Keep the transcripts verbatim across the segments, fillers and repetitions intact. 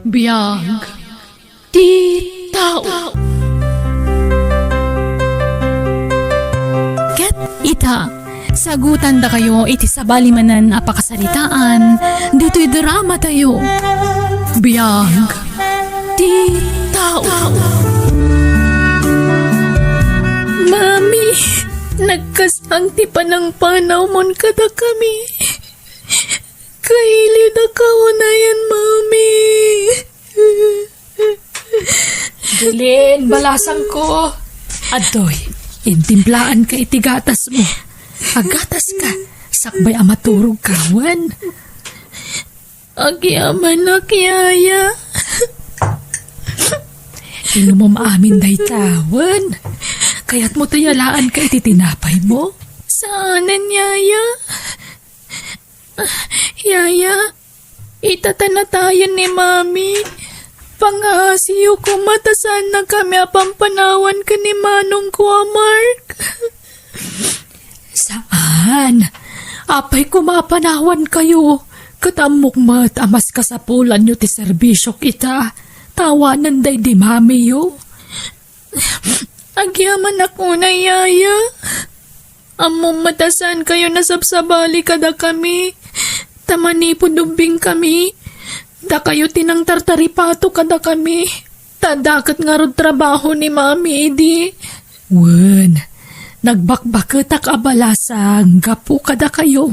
Biag ti tao. Ket ita, sagutandakayo iti sabali manen a pakasaritaan ditoy dramatayo. Biag ti tao. Mami, nagkasang ti panangpanawmon kadakami. Kailiwdaka unayen, Mami. Jilin, balasangko. Adtoy, intimplaanka iti gatasmo. Aggataska, sakbay a maturogka, wen? Agyamanak, Yaya. Inumom amin dayta, wen? Kayatmo ta yalaanka iti tinapaymo? Saanen, Yaya. Yaya, ita ta natayen ni Mami. Pangaasiyo koma ta saannakami a pampanawan ken ni manongko a Mark. Saan. Apay koma a panawankayo, ket ammok met a maskasapulanyo ti serbisiok ita, ta awanen daydi mamiyo. Agyamanak unay, Yaya. Ammom met a saankayo nasabsabali kadakami, ta manipud ubbingkami, dakayo ti nangtartaripato kadakami, ta adda ket ngarud trabaho ni Mami idi. Wen, nagbakbaketak a balasang gapu kadakayo.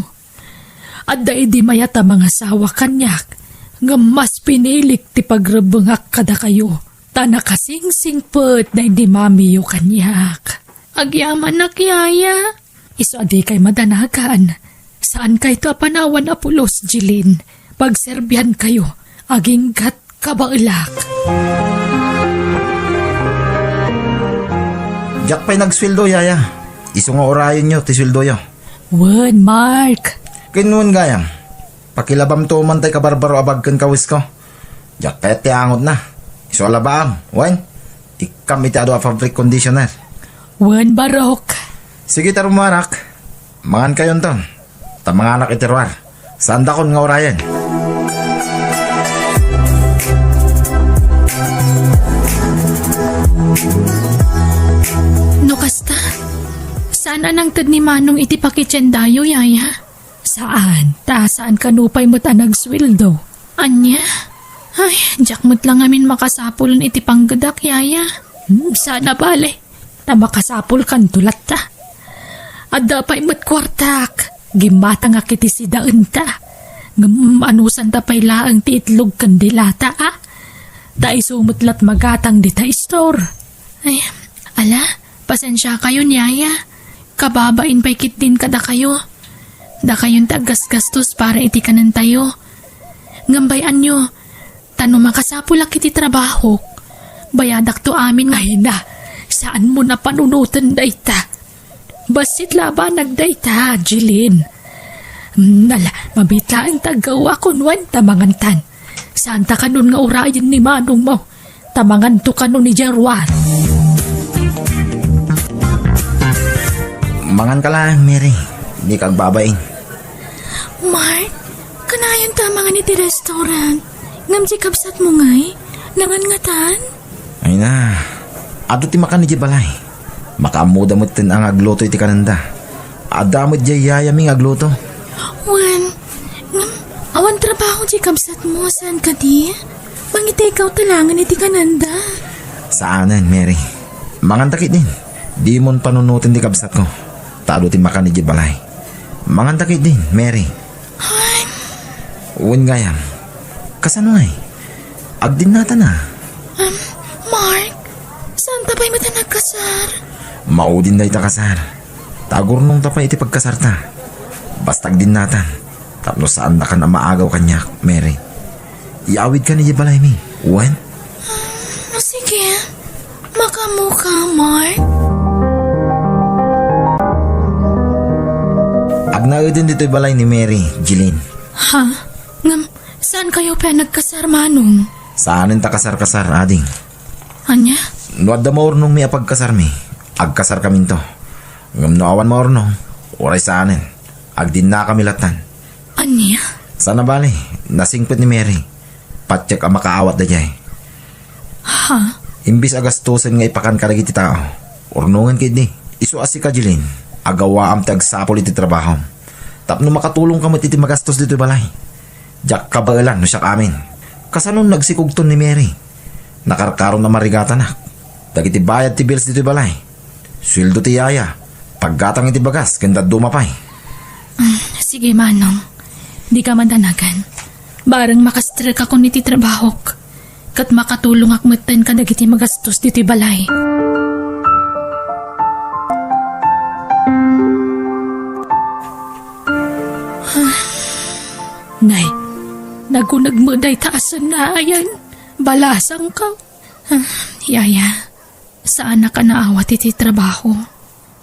Adda idi mayat a mangasawa kaniak, ngem mas pinilik ti pagrebbengak kadakayo, ta nakasingsingpet daydi mamiyo kaniak. Agyamanak, Yaya. Isu a dikay madanagan. Saankayto a panawan a pulos, Jilin. Pagserbiankayo, aginggat kabaelak. Diak pay nagsueldo, Yaya. Isu nga urayenyo ti sueldoyo. Wen, Mark. Ken wen gayam, pakilabamto man tay kabarbaro a bag ken kawesko. Diak kayat ti angotna. Isu a labaam, wen? Ikkam iti adu a fabric conditioner. Wen, barok. Sige, ta rumuarak. Mangankayonton. Ta manganak iti ruar. Saandakon nga urayen. No kasta, saan a nangted ni Manong iti pakitiendayo, Yaya? Saan, ta saan kano pay met a nagsueldo. Ania? Ay, diak met la ngamin makasapulen iti panggedak, Yaya. Hmm, saan a bale, ta makasapulkanto latta. Adda pay met kuartak, gimmatangak iti sidaenta. Ngem anusanta pay laeng ti itlog ken dilata, a? Ta isu met lat magatang dita store. Ay, ala, pasensiakayon, Yaya. Kababain pay ketdin kadakayo. Dakayon ti aggasgastos para iti kanentayo. Ngem bay-anyo, ta no makasapulak iti trabahok, bayadakto amin nga. Ay na, saanmo a panunoten dayta. Bassit labanag dayta, Jilin. Hmm, ala, mabiit laeng ta aggaw a kunwan ta mangantan. Saanta kanon nga urayen ni manongmo, ta manganto kanon idiay ruar. Manganka laeng, Mary. Dika agbabain. Mark, kanayon ta mangan iti restaurant. Ngem ti kabsatmo ngay, nangan ngatan? Ay na, adu ti makan idiay balay. Makaammoda metten a nga agluto iti kanenda. Adda met diay yayami nga agluto. Wen, ngem, awan trabaho ti kabsatmo, saan kadi? Mangi-take out ta laengen iti kanenda. Saanen, Mary. Manganta ketdin. Dimon panunoten ti kabsatko. Ta adu ti makan idiay balay. Manganta ketdin, Mary. Ay. Wen gayam. Kasano ngay? Agdinnatana. Um, Mark, saanta pay met a nagkasar? Maudin dayta kasar. Ta agurnongta pay iti pagkasarta. Basta agdinnatan. Tapno saannakan a maagaw kaniak, Mary. Iawidkan idiay balaymi. Wen? Um, sige. Makaammoka, Mark? Agnaeden ditoy balay ni Mary, Jeline. Ha? Ngem, saankayo pay a nagkasar, Manong? Saanen ta kasar-kasar, ading. Ania? No adda maurnongmi a pagkasarmi, agkasarkaminto. Ngem no awan maurnong, uray saanen, agdinnakami lattan. Ania? Saan a bale, nasingpet ni Mary. Patiek a makaawat daydiay. Ha? Imbis a gastusen nga ipakan kadagiti tao, urnongen ketdi. Isu a sika, Jeline, agawaam ti agsapul iti trabahom. Tapno makatulongka met iti magastos ditoy balay. Diak kabaelan no siak amin. Kasano nagsikogton ni Mary? Nakarkaron a marigatanak. Dagiti bayad ti bills ditoy balay. Sueldo ti yaya. Paggatang iti bagas ken dadduma pay. Ah, sige, Manong. Dika madanagan. Bareng makastrek akon iti trabahok. Ket makatulongak metten kadagiti magastos ditoy balay. Nay, naguneg met dayta a sangaayan. Balasangko. Ah, yaya, saanak a naawat iti trabaho.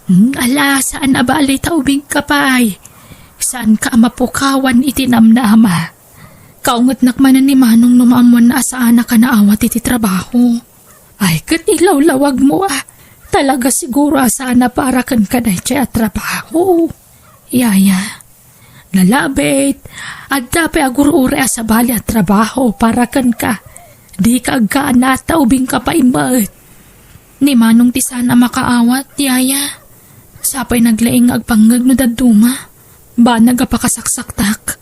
Hmm, ala, saan a bale ta ubingka pay. Saanka a mapukawan iti namnama. Kaungetnak manen ni Manong no maammoanna a saanak a naawat iti trabaho. Ay, ket ilawlawagmo a. Talaga siguro a saan a para kenka daydiay a trabaho. Yaya, nalabit, adda pay agur-uray a sabali a trabaho para kenka. Dika agkaanat ta ubingka pay met. Ni Manong ti saan a makaawat, yaya. Sapay naglaing nga agpangngeg no dadduma. Banag a pakasaksaktak.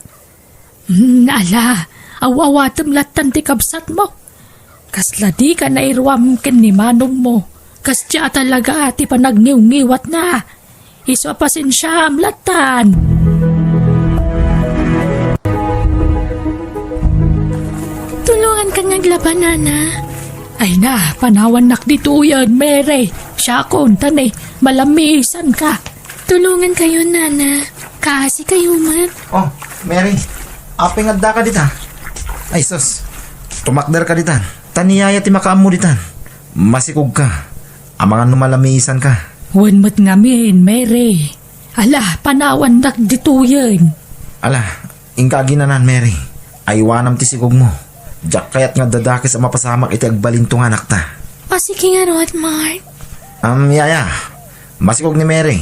Hmm, ala, aw-awatem lattan ti kabsatmo. Kasla dika nairuam ken ni Manongmo. Kasdiay a talaga ti panagniwngiwatna. Isu a pasensiaam lattan. Tulonganka nga aglaba, nana. Ay na, panawannak ditoyen, Mary. Siakon, ta ne, malamisanka. Tulongankayo, nana. Kaasikayo met. Oh, Mary. Apay nga addaka dita? Ay, sus. Tumakderka ditan. Ta ni yaya ti makaammo ditan. Masikogka. Amangan no malamisanka. Wen met ngamin, Mary. Ala, panawannak ditoyen. Ala, inka aginanan, Mary. Aywanam ti sikogmo. Diak kayat nga addadakes a mapasamak iti agbalinto nga anakta. O, sige ngarud, Mark. Am, yaya. Masikog ni Mary.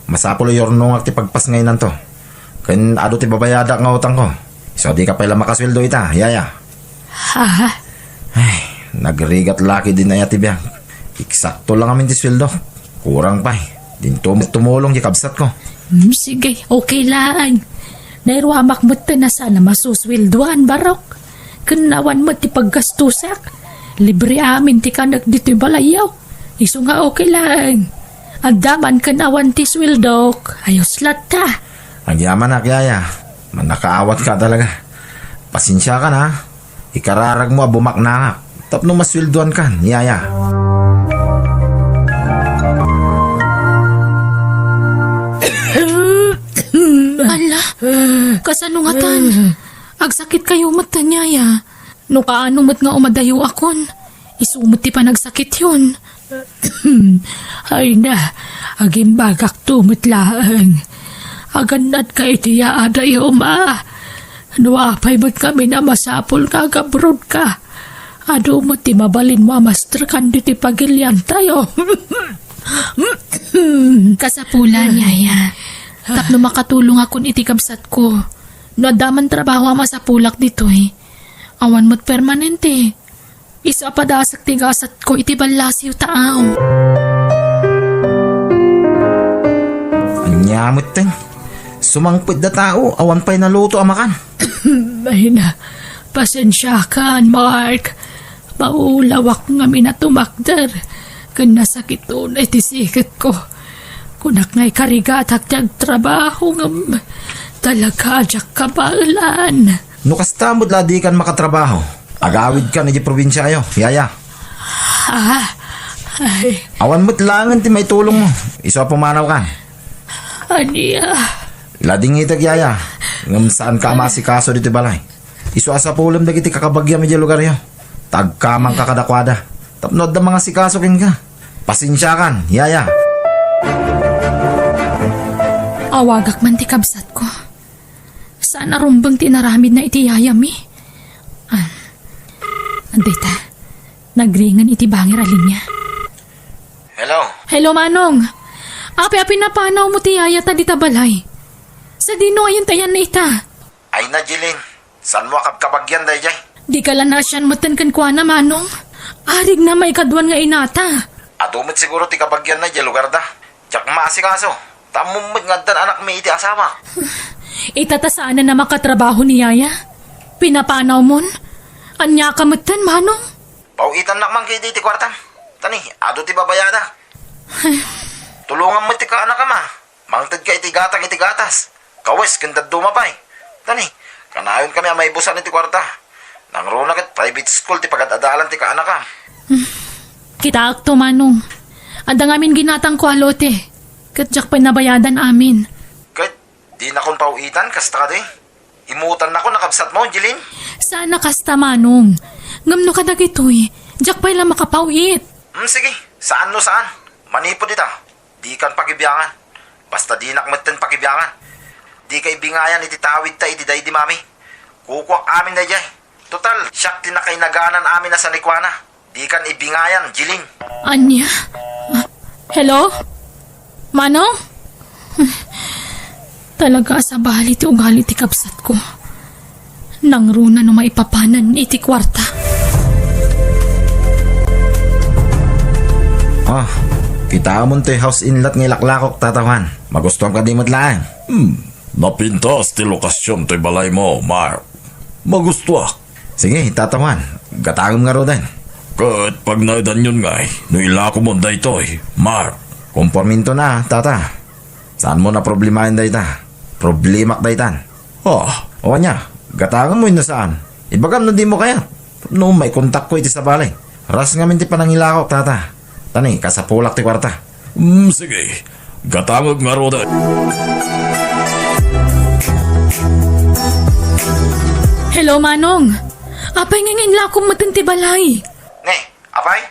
Masapul a yurnongak ti pagpasngaynanto. Ken adu ti babayadak nga utangko. Isu a dika pay la makasueldo ita, yaya. Ha? Ay, nagrigat la ketdin aya ti biag. Eksakto la ngamin ti sueldo. Kurang pay. Dinto met tumulong ti kabsatko. Hmm, sige, okay laeng. Nairuamak met ti saan a masusueldoan, barok. Ken awan met ti paggastusak. Libre amin ti kanek ditoy balayyo. Isu nga okay laeng. Adda man ken awan ti sueldok. Ayos latta. Agyamanak, yaya. Mannakaawat ka talaga. Pasensiakan, ha? Ikararagmo a bumaknangak tapno masueldoankan, yaya. Ala, kasano ngatan? Agsakitkayo met, yaya. No kaano met nga umadayoakon, isu met ti panagsakityon. Ay na, agimbagakto met laeng. Agannadka iti yaadayom a. No apay met ngamin a masapul nga agabrodka, adu met ti mabalinmo a mastrekan ditoy pagiliantayo. Kasapulan, yaya. Tapno makatulongakon iti kabsatko. No adda man trabaho a masapulak ditoy, awan met permanente. Isu a padasek ti gasatko iti ballasiw taaw. Ania metten? Sumangpet da tao, awan pay naluto a makan. Ay na, pasensiakan, Mark. Maulawak ngamin a tumakder. Ken nasakit unay ti siketko. Kunak nga ikarigatak ti agtrabaho ngem talaga a diak kabaelan. No kasta met la dikan makatrabaho, agawidkan iti probinsiayo, yaya. Ah, ay. Awan met laengen ti maitulongmo. Isu a pumanawkan. Ania? Ladingitek, yaya. Ngem saanka a maasikaso ditoy balay. Isu a sapulem dagiti kakabagiam idiay lugaryo. Tagkamangka kadakuada. Tapno adda mangasikaso kenka. Pasensiakan, yaya. Awagak man ti kabsatko. Saan a rumbeng ti inaramidna iti yayami? Ah, dayta, nagringen iti bangir a linia. Hello? Hello, Manong. Apay a pinapanawmo ti yayata dita balay? Sadino ayan ti ayanna ita? Ay na, Jeline. Saanmo a kabkabagian daydiay? Dika la naasian metten kenkuana, Manong. Arigna maikaduan nga inata. Adu met siguro ti kabagianna idiay lugarda. Diak maasikaso. Ta ammom met nga addan anakmi iti asawak. Ita ta saanen a makatrabaho ni Yaya. Pinapanawmon. Ania ka metten, Manong? Paw-itannak man ketdi ti kuartam. Tani, adu ti babayadak. Tulongam met ti kaanakam a. Mangtedka iti gatang iti gatas. Kawes ken dadduma pay. Tani, kanayonkami a maibusan iti kuarta. Nangruna ket private school ti pagad-adalan ti kaanakam. Kitaakto, Manong. Adda ngamin ginatangko a lote. Ket diak pay nabayadan amin. Ket dinakon paw-itan, kasta kadi? Imutannakon a kabsatmo, Jeline? Saan a kasta, Manong. Ngem no kadagitoy, diak pay la makapaw-it. Hmm, sige, saan no saan. Manipud ita, dikan pakibiangan. Basta dinak metten pakibiangan. Dika ibingayan iti tawidta iti daydi, Mami. Kukuak amin daydiay. Total, siak ti nakainaganan amin a sanikuana. Dikan ibingayan, Jeline. Ania? Ah, hello? Manong? Talaga a sabali ti ugali ti kabsatko. Nangruna no maipapanan iti kuarta. Ah, kitaemon toy house inlot nga ilaklakok, Tata Juan. Magustuam kadi met laeng. Hmm, napintas ti lokasion toy balaymo, Mark. Magustuak. Sige, Tata Juan, gatangem ngaruden. Ket pagnaedanyon ngay no ilakomon daytoy, Mark. Komporminto na, Tata. Saanmo a problemaen dayta. Problemak daytan. Ah. O ania, gatangemmo wenno saan? Ibagam no dimo kayat. No maikontakko iti sabali. Ras ngamin ti panangilako, Tata. Tani, kasapulak ti kuarta. Hmm, sige. Gatangek ngaruden. Hello, Manong. Apay nga inlakom metten ti balay? Ne, apay?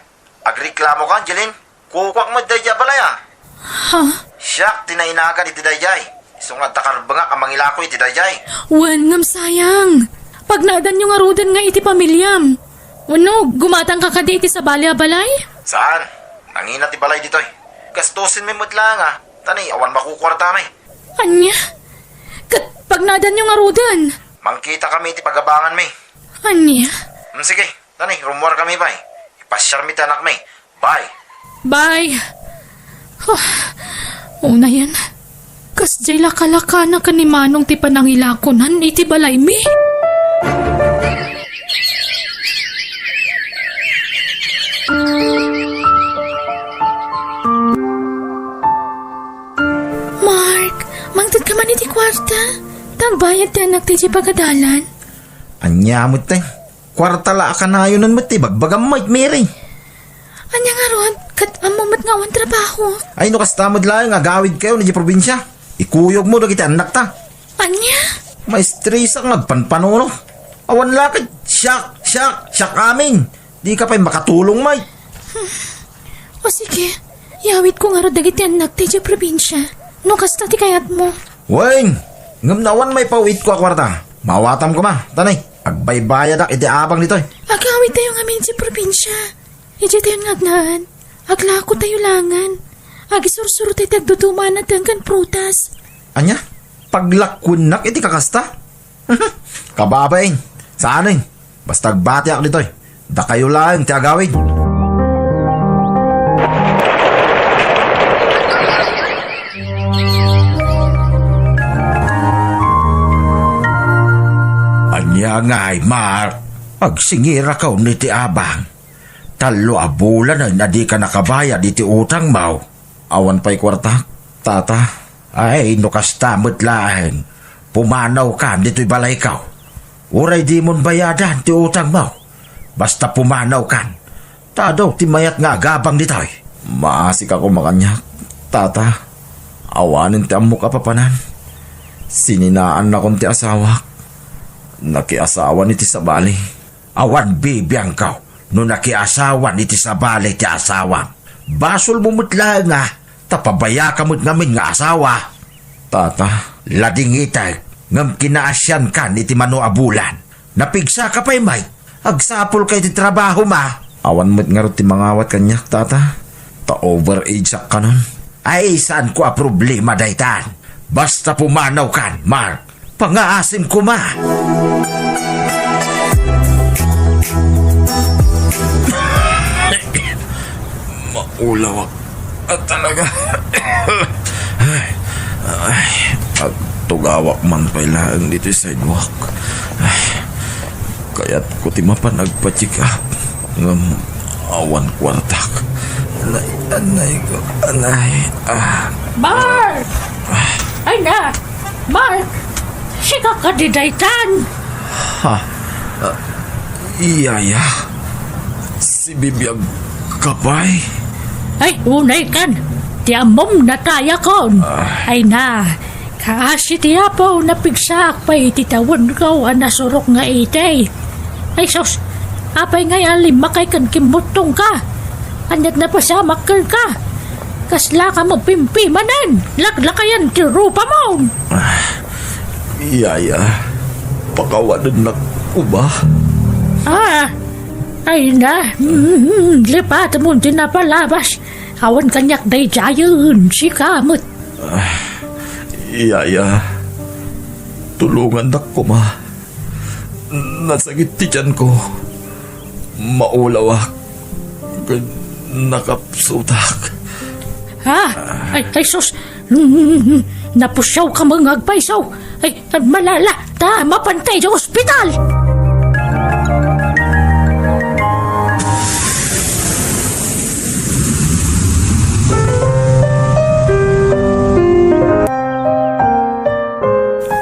Agreklamoka, Jeline? Kukuak met daydiay a balay a. Ha? Siak ti nainagan iti daydiay. Isu nga adda karbengak a mangilako iti daydiay. Wen, ngem sayang. Pagnaedanyo ngaruden nga iti pamiliam. Wenno, gumatangka kadi iti sabali a balay? Saan? Nangina ti balay ditoy. Gastusenmi met laeng a. Tani, awan makukuartami. Ania? Ket pagnaedanyo ngaruden? Mangkitakami iti pagabanganmi. Ania? Hmm, sige. Tani, rummuarkami pay. Ipasiarmi ti anakmi. Bye. Bye. Huh. Unayen. Kasdiay lakalakana ken ni Manong ti panangilakonan iti balaymi. Mark, mangted ka man iti kuarta. Ta agbayad ti anak ti pagadalan. Ania met, te? Kuarta la a kanayonen met ti ibagbagam, Mike, Mary. Ania ngarud, ket ammo met nga awan trabaho. Ay, no kasta met laeng, agawidkayo idiay probinsia. Ikuyogmo dagiti annakta. Ania? Maestresak nga agpanpanuno. Awan la ket siak, siak, siak amin. Dika pay makatulong, Mike. O sige, iyawidko ngarud dagiti annak ti idiay probinsia. No kasta ti kayatmo. Wen, ngem no awan maipaw-itko a kuarta, maawatam koma. Tani, agbaybayadak iti abang ditoy. Agawidtayo ngamin idiay probinsia. Idiay tayo nga agnaan. Aglakotayo laengen. Agisursuro tayo ti agduduma a nateng ken prutas. Ania? Paglakuennak iti kakasta? Kababain. Saanen? Basta agbatiak ditoy. Dakayo laeng ti agawid. Ania ngay, Mark? Agsingirakaw iti abang. Tallo a bulanen a dika nakabayad iti utangmo. Awan pay kuartak, tata. Ay, no kasta met laeng, pumanawkan ditoy balayko. Uray dimon bayadan ti utangmo. Basta pumanawkan. Ta adu ti mayat nga agabang ditoy. Maasika koma kaniak, tata. Awanen ti ammok a papanan. Sininaannakon ti asawak. Nakiasawan iti sabali. Awan bibiangko no nakiasawan iti sabali ti asawam. Basolmo met laeng a ta pabayaka met ngamin nga asawa. Tata, ladingitek ngem kinaasiankan iti mano a bulan. Napigsaka pay met. Agsapulka iti trabahom a. Awan met ngarud ti mangawat kaniak, tata. Ta overage-ak kanon. Ay, saanko a problema daytan. Basta pumanawkan, Mark. Pangaasim koma. Ulawak. At talaga. Ay, ay, agtugawak man pay laeng ditoy sidewalk. Ay, kayatko ti mapan agpa-check up. Ngem awan kuartak. Anay, anay ko, anay. Ah. Mark! Ay na! Mark! Sika kadi daytan? Ha? Ah, Yaya? Sibibiag ka pay? Ay, unay kan. Ti ammom natayakon. Ah. Ay na, kaasi ti Apo, napigsaak pay iti tawenko a nasurok nga iti. Ay sus, apay ngay a limmakay ken kimmuttongka? Aniat napasamak kenka? Kasla ka mapimpimanen, laklakayan ti rupamo. Ah, Yaya, pakawanennak koma. Ah, ay na, mm, lipatemon ti napalabas. Awan kaniak daydiayen, sika met. Ah, Yaya, tulongannak koma. Nasagit ti tianko. Maulawak. Nakapsutak. Ha? Ay, ay sus! Napusiaw ka nga agpayso! Ay, malala! Ta, mapantay di ospital!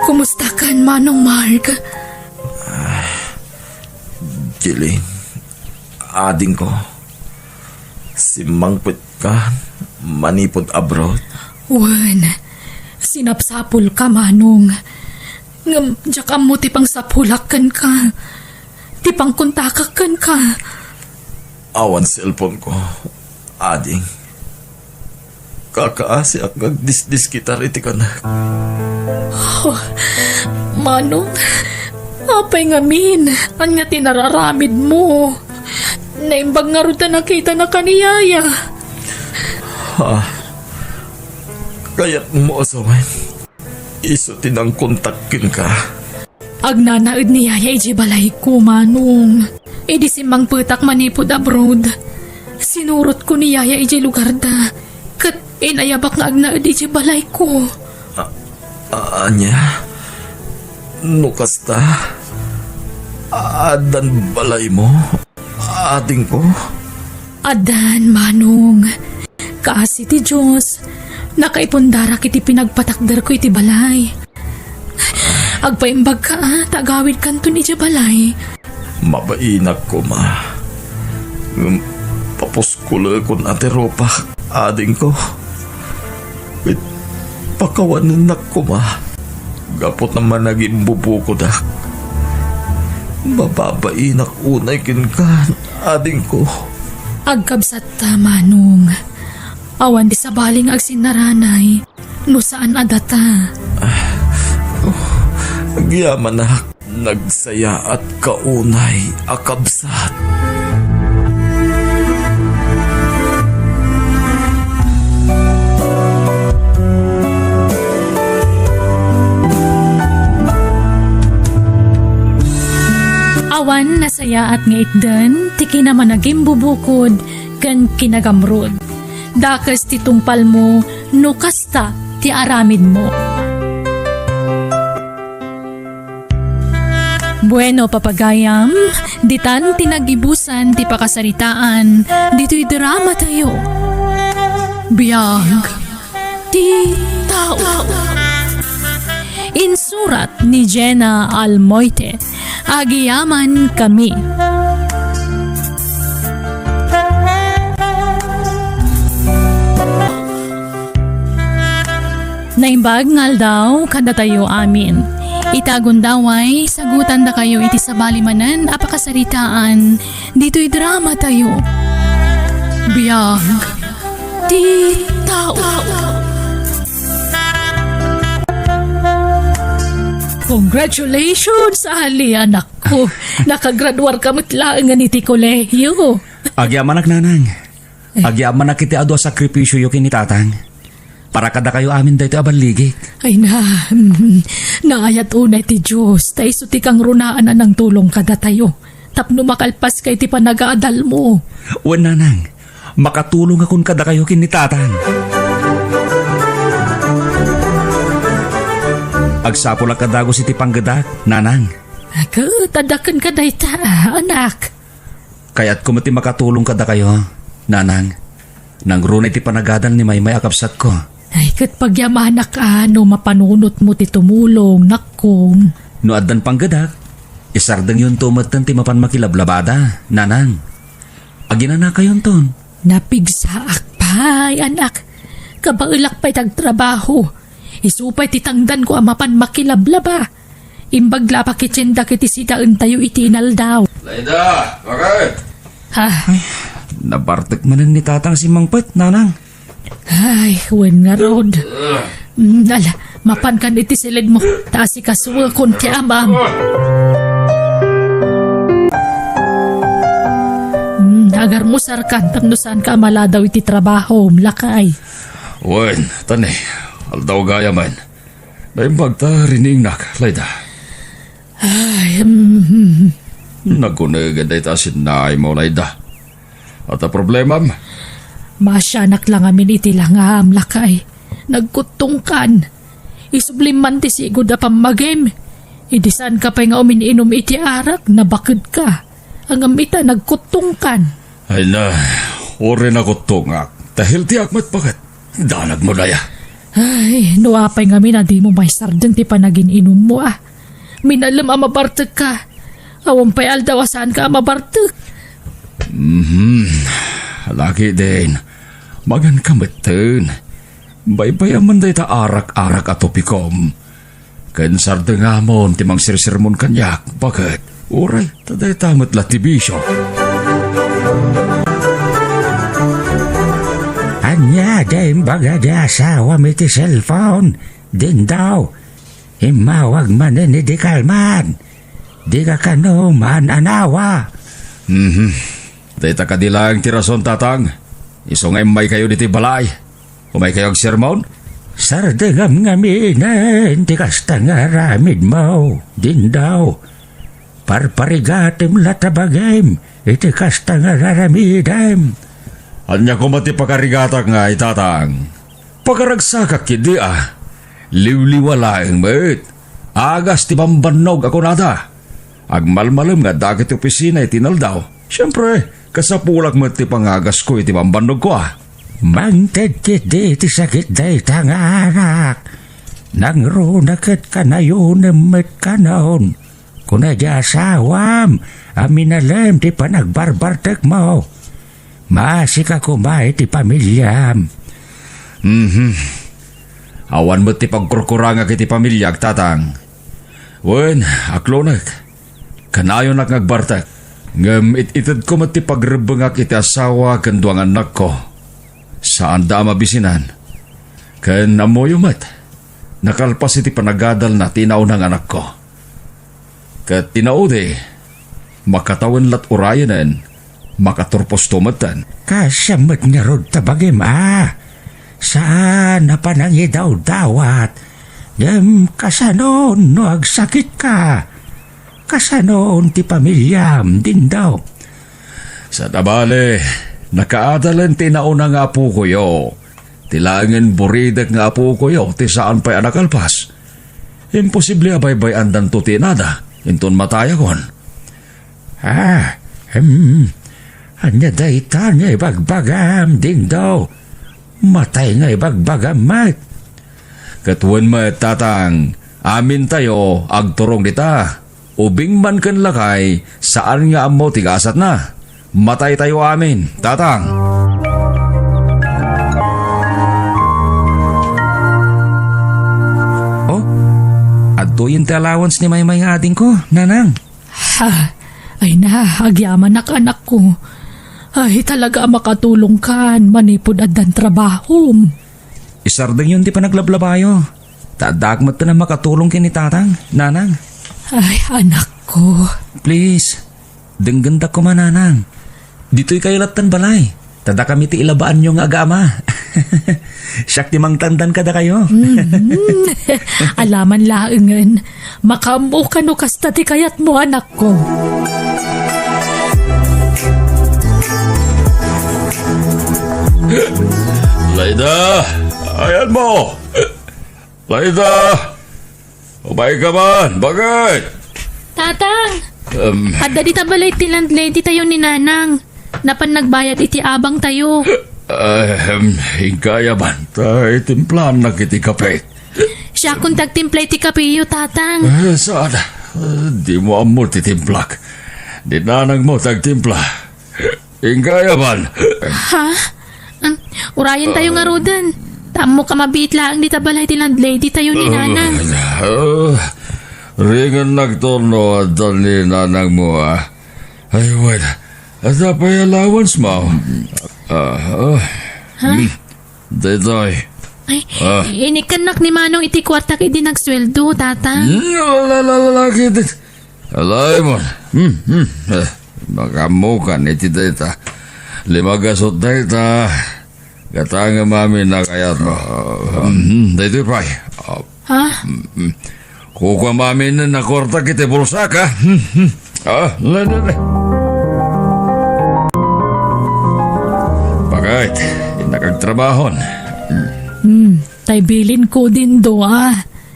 Kumusta kan, Manong Mark? Jeline, adingko, simmangpetka manipud abroad? Wen, sinapsapulka, Manong. Ngem diak ammo ti pangsapulak kenka, ti pangkontakak kenka. Awan cellphone ko, ading. Kakaasiak nga agdisdiskitar iti kanak. Oh, Manong, apay ngamin? Ania ti nararamidmo? Naimbag ngarud ta nakitanaka ni Yaya. Ha? Kayatmo a sawen? Isu ti nangkontak kenka. Agnanaed ni Yaya idiay balayko, Manong. Idi simmangpetak manipud abroad, sinurotko ni Yaya idiay lugarda, ket inayabak nga agnaed idiay balayko. A-, a-, ania? No kasta, addan balaymo? Adingko? Addan, Manong. Kaasi ti Dios, nakaipundarak iti pinagpatakderko iti balay. Agpaimbagka, a, ta agawidkanton idiay balay. Mabainak koma. Ngem papuskolekon a ti rupak, adingko. Ket pakawanennak koma gapu ta managimbubukodak. Mababainak unay kenka, adingko. Agkabsatta, Manong. Awan ti sabali nga agsinnaranay no saan a data. Ah, oh, agyamanak. Nagsayaatka unay a kabsat. Awan nasayaat nga itden ti kinamanagimbubukod ken kinagamrud. Dakes ti tungpalmo no kasta ti aramidmo. Bueno, papagayam, ditan ti nagibusan ti pakasaritaan ditoy dramatayo. Biag ti tao. Insurat ni Jenna Almoite. Agyamankami. Naimbag nga aldaw kadatayo amin. Ita gundaway, sagutandakayo iti sabali manen a pakasaritaan ditoy dramatayo. Biag ti tao. Congratulations, Ali, anakko. Nakagraduarka met laengen iti kolehiyo. Agyamanak, nanang. Eh. Agyamanak iti adu a sakripisioyo ken ni tatang. Para kadakayo amin daytoy a balligik. Ay na, mm, naayat unay ti Dios, ta isu ti kangrunaan a nangtulong kadatayo tapno makalpaska iti panagaadalmo. Wen, nanang, Makatulongakon kadakayo ken ni Tatang. Agsapulak a dagus iti panggedak, Nanang. Ket, adda kenka dayta, anak. Kayatko met ti makatulong kadakayo, Nanang. Nangruna iti panagadal ni Maymay a kabsatko. Ay, ket pagyamanak a no mapanunotmo ti tumulong, nakkong. No addan panggedak, isardengyonto metten ti mapan makilablabada, Nanang. Aginanakayonton. Napigsaak pay, anak. Kabaelak pay ti agtrabaho. Isu pay ti tangdanko a mapan makilablaba. Imbag la a pakitiendak iti sidaentayo iti inaldaw. Laida, bakit? Ah. Ay, nabartek manen ni Tatang simmangpet, Nanang. Ay, wen ngarud. Mm, ala, mapankan iti siledmo, ta asikasuekon ti amam. Mm, agarmusarkan tapno saanka a maladaw iti trabahom, lakay. Wen, tani, aldaw gayam. Naimbag ta riningnak, Laida. Ay, mm. Nagunegen dayta a sinnaaymo, Laida. Adda problemam? Maasianak la ngamin iti langam, lakay. Nagkuttongkan. Isublim man ti sigud a pammagim. Idi saanka pay nga umin-inum iti arak, nabakedka. Ngem ita, nagkuttongkan. Ay na, uray nakuttongak. Ta healthy-ak met, baket. Danagmo daya. Ay, no apay ngamin a dimo maisardeng ti panagin-inummo, a. Minalem a mabartekka. Awan pay aldaw a saanka a mabartek. Mhm. Laki din. Maganka metten. Baybay-am man dayta arak-arak a topikom. Ken sardengamon ti mangsersermon kaniak, baket. Uray, ta dayta met la ti bisio. Ania da imbaga di asawam iti cellphone? Din daw, immawag manen idi kalman. Dika kano maan-anawa. Mhm. Dayta kadi laeng ti rason, Tatang. Isu nga immaykayo ditoy balay. Umaykayo agsermon? Sardengam ngaminen ti kasta nga aramidmo, din daw. Parparigatem la ta bagim iti kasta nga aramidem. Ania koma ti pakarigatak ngay, Tatang? Pakaragsakak ketdi a. Liwliwa laeng met. Agas ti bambannog a kunada. Agmalmalem nga adda iti opisina iti inaldaw. Siempre, kasapulak met ti pangagasko iti bambannogko a. Mangted ketdi ti sakit dayta nga anak. Nangruna ket kanayonem met kanon. Kuna di asawam a minalem ti panagbarbartekmo. Maasika koma iti pamiliam. Mhm. Awan met ti pagkurkurangak iti pamiliak, Tatang. Wen, aklonek. Kanayonak nga agbartek. Ngem it-itedko met ti pagrebbengak iti asawa ken dua nga annakko. Saanda a mabisinan. Ken ammoyo met, nakalpas iti panagadalna ti inauna nga anakko. Ket ti naudi, makatawen lat urayenen, makaturposto metten. Kasano met ngarud ta bagim a? Saan a panangidawdawat, ngem kasano no agsakitka? Kasano ti pamiliam, din daw? Saan a bale, nakaadalen ti inauna nga apokoyo. Ti laengen buridek nga apokoyo ti saan pay a nakalpas. Imposible a baybay-andanto ti inada, inton matayakon. Ah, hmm. Ania dayta nga ibagbagam, din daw? Matay nga ibagbagam met. Ket wen met, Tatang, amintayo agturong dita. Ubing man ken lakay, saan nga ammo ti gasatna. Mataytayo amin, Tatang. Oh, adtoyen ti allowance ni Maymay nga adingko, Nanang. Ha, ay na, agyamanak, anakko. Ay, talaga a makatulongkan manipud addan trabahom. Isardengyon ti panaglablabyo. Ta addaak met a makatulong ken ni Tatang, Nanang. Ay, anakko. Please, denggendak koma, Nanang. Ditoykayo lattan balay. Ta dakami ti ilabaanyo nga agama. Siak ti mangtangdan kadakayo. Mhm. Alaman laengen. Makaammoka no kasta ti kayatmo, anakko. Laida! Ayanmo! Laida! Umayka man! Bakit? Tatang! Em. Adda dita balay ti landlady tayo ni Nanang. Napan nagbayad iti abang tayo. Em, inka aya man ta itimplaannak iti kape. Siakon ti agtimpla iti kapeyo, Tatang. Eh, saan? Eh, dimo ammo ti timplak. Ni Nanangmo ti agtimpla. Inka aya man. Ha? Em, urayen tayo ngaruden. Ta ammok a mabiit laeng dita balay ti landlady tayo ni Nanang. Ah, ringennak no adda ni Nanangmo, ah. Ay, wen. Adda pay allowance mo? Ah, ah. Ha? Hmm. Daytoy. Ay, ah, inikkannak ni Manong iti kuartak idi nagsweldo, Tatang. Hmm, la, la, la, la, kidit. Alay mo. Hmm, hmm. Eh, makaammokan iti dayta. Lima gasut dayta. Gatangem amin a kayatmo. Hmm, daytoy pay. Ah, Ha? Mm, mm. Kukuam amin a kuartak iti bulsak, ha? Hmm, hmm. Ah, la, la, la. Bakit? Innak agtrabahon. Hmm. Hmm, tay bilinko, Dindo, ah.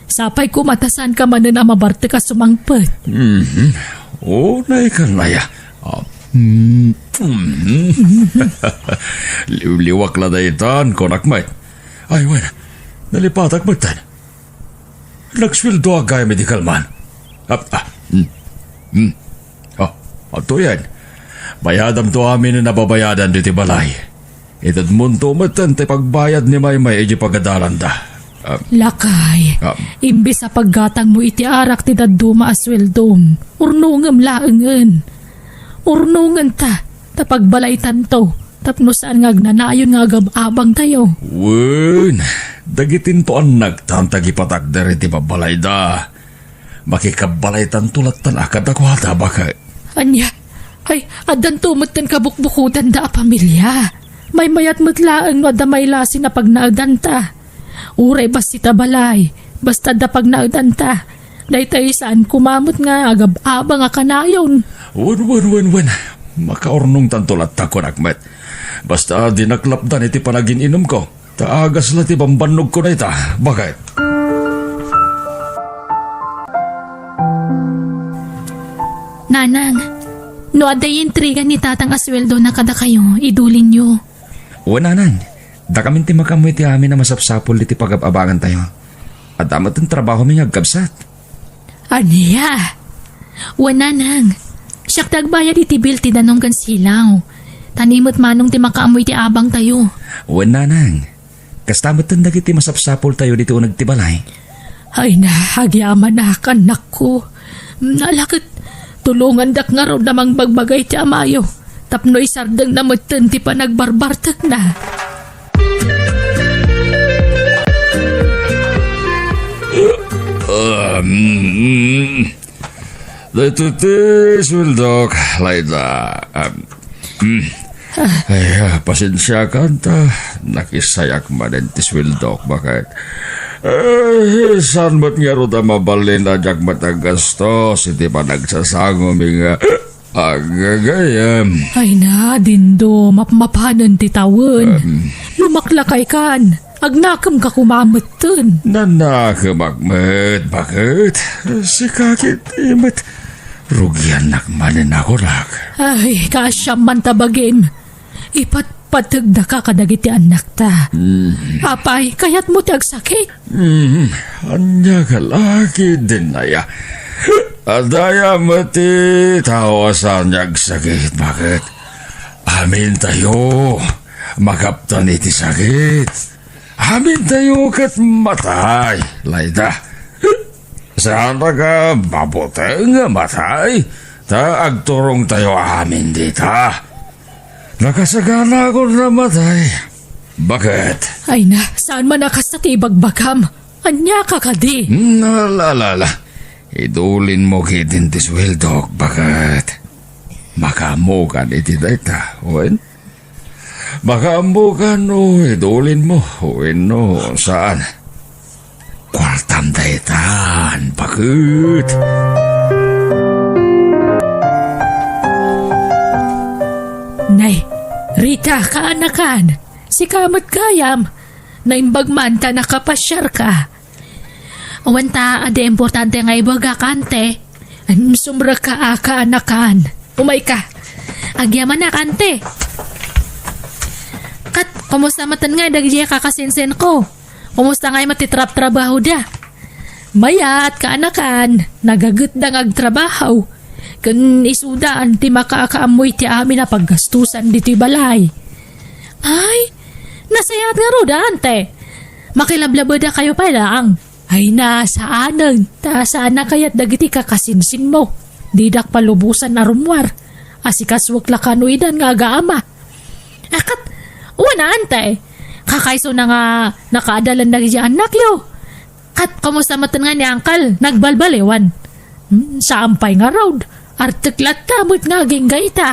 Sapay koma ta saanka manen a mabartek a sumangpet. Mhm. Unay kan aya. Ah, mm, mm. Liwliwak la daytan, kunak met. Ay, wen, nalipatak metten. Nagsweldoak gayam idi kalman. Ah, ah, mm, mm. Ah, adtoy aya. Bayadamto amin a nababayadan ditoy balay. Itedmonto metten ti pagbayad ni Maymay idiay pagadalanda. Ah. Lakay, ah, imbes a paggatangmo iti arak ti dadduma a sueldom, urnongem laengen. Urnongenta, ta pagbalaytanto, tapno saan nga agnanayon nga agab-abangtayo. Wen, dagitinto annaktan ti agipatakder iti babbalayda. Makikabbalaytanto lattan a kadakuada, baket. Ania? Ay, addanto metten kabukbukudanda a pamilia. Maymayat met laeng no adda mailasin a pagnaedanta. Uray bassit a balay, basta adda pagnaedanta. Daytay saan koma met nga agab-abang a kanayon. Wen, wen, wen, wen. Makaurnongtanto latta, kunak met. Basta dinak lapdan iti panagin-inumko. Ta agas la ti bambannogko dayta. Baket. Nanang, no adda intriga ni Tatang a sueldona kadakayo, idulinyo. Wen, Nanang, dakamin ti makaammo iti amin a masapsapul iti pagab-abangantayo. Adda met ti trabahomi nga agkabsat. Ania? Wen, Nanang, siak ti agbayad iti bill ti danum ken silaw. Ta ni met Manong ti makaammo iti abangtayo. Wen, Nanang, kasta metten dagiti masapsapultayo ditoy uneg ti balay. Ay na, agyamanak, annakko. Nalaket, tulongandak ngarud a mangbagbaga iti amayo tapno isardengna metten ti panagbarbartekna. Um, daytoy ti sueldok, Laida. Um, mm. Ay, ah, pasensiakan ta nakisayak manen ti sueldok, baket. Eh, saan met ngarud a mabalin a diak met aggastos iti panagsasangomi nga aggagayam. Ay na, Dindo, mapmapanen ti tawen. Em. Lumaklakaykan, agnakemka koma metten. Nanakemak met, baket. Sika ketdi met. Rugiannak manen a kunak. Ay, kaasiam man ta bagim. Ipatpategdaka kadagiti annakta. Mm. Apay, kayatmo ti agsakit? Mm, ania nga laki dinaya? Adda aya met ti tao a saan nga agsakit, baket? Amintayo, makaptan iti sakit. Amintayo ket matay, Laida. Saan a mabuteng nga matay, ta agturongtayo amin dita. Nakasaganakon a matay. Baket? Ay na, saan man a kasta ti ibagbagam? Ania ka kadi? Hmm, ala, ala, ala. Idulinmo ketdin ti sueldok, baket. Makaammokan iti dayta, wen? Makaammokan no idulinmo wenno saan. Kuartam daytan, baket. Nay, Rita, kaanakan. Sika met gayam, naimbag man ta nakapasiarka. Awan ta, adi importante nga ibagak, ante. Em, sumrekka a kaanakan. Umayka. Agyamanak, ante. Ket, kumusta metten ngay dagiti kakasinsinko? Kumusta ngay met ti trabtrabahoda? Mayat, kaanakan, nagagutda nga agtrabaho. Ken isuda ti makakaammo iti amin a paggastusan ditoy balay. Ay, nasayaat ngarud, ante. Makilablabedakayo pay laeng. Ay, na, saanen. Ta saan a kayat dagiti kakasinsinmo. Didak palubosan a rummuar. Asikasuek la kano idan nga agaama. A, ket, wen, ante. Kakaisuna nga nakaadalan dagiti annakyo. Ket kumusta metten nga ni Uncle? Nagbalbaliwan? Hmm, saan pay ngarud. Artek latta met nga agingga ita.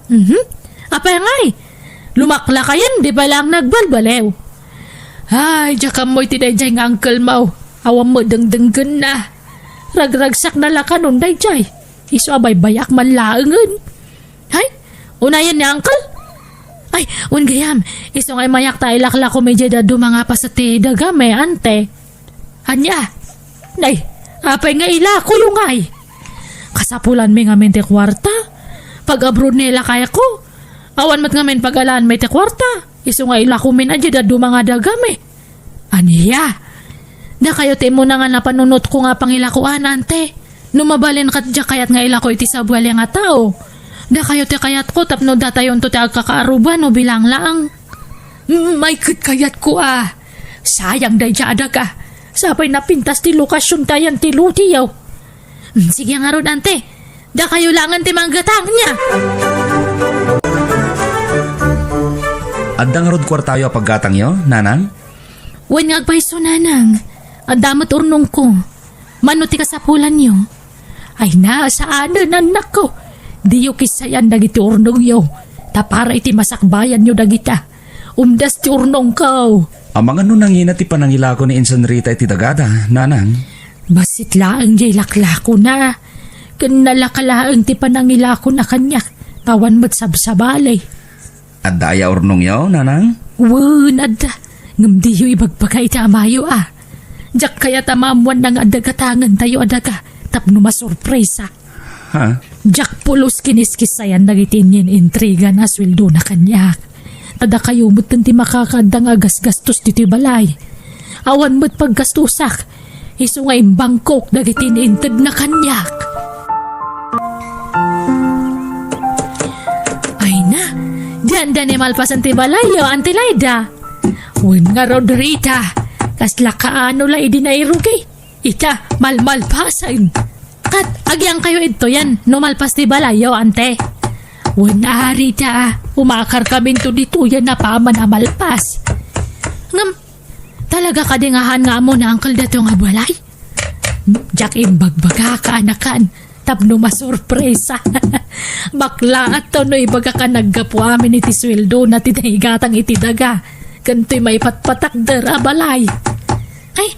Mhm. Apay ngay? Lumaklakayen, di pay laeng nagbalbaliw? Ay, diak ammo iti daydiay nga uncle mo. Awan met dengdenggenna. Ragragsakna la kanon daydiay. Isu a baybayak man laengen. Hay, unayen ni Uncle? Ay, wen gayam, isu nga immayak ta ilaklakom idiay dadduma nga paset ti dagami, ante. Ania? Nay, apay nga ilakoyo ngay? Kasapulanmi ngamin ti kuarta. Pag-abroad ni lakayko, awan met ngamin pag-alaanmi ti kuarta. Isu nga ilakomin idiay dadduma nga dagami. Ania? Dakayo ti immuna nga napanunotko nga pangilakoan, ante. No mabalin ket diak kayat nga ilako iti sabali nga tao. Dakayo ti kayatko tapno datayonto ti agkakaaruba no bilang laeng. Mm, ay ket kayatko a. Sayang daydiay a daga. Sapay napintas ti lokasiontayo ti lotiyo. Mm, sige ngarud, ante. Dakayo laengen ti manggatang, ania? Adda ngarud kuartayo a paggatangyo, nanang? Wen nga agpayso, nanang. Adda met urnongko. Mano ti kasapulanyo? Ay na, saanen, annakko. Diyo kissayan dagiti urnongyo. Ta para iti masakbayanyo dagita. Umdas ti urnongko. Amangan no nangina ti panangilako ni Insan Rita iti dagada, nanang? Bassit laeng diay laklakona. Ken nalaka laeng ti panangilakona kaniak. Awan met sabsabali. Adda aya urnongyo, nanang? Wen, adda. Ngem diyo ibagbaga iti amayo a. Diak kayat a maammoanna nga adda gatangentayo a daga tapno masurpresa. Ha? Diak pulos kiniskissayan dagiti innin-intrigan a sueldona kaniak. Ta dakayo metten ti makakaadda nga agasgastos ditoy balay. Awan met paggastosak. Isu nga imbangkok dagiti inintedna kaniak. Ay na, dianda ni malpasen ti balayyo, Auntie Laida. Wen ngarud, Rita, kasla kaano la idi nairugi? Ita, malmalpasen. Ket agyangkayo idtoyen no malpas ti balayyo, ante. Wen a, Rita, umakarkaminto ditoyen apaman a malpas. Ngem, talaga kadi nga haan nga ammo ni Uncle daytoy nga balay? Diak imbagbaga, kaanakan, tapno masurpresa. Baklaat no ibagak a naggapu amin iti sueldona ti naigatang iti daga ken toy maipatpatakder a balay. Ay,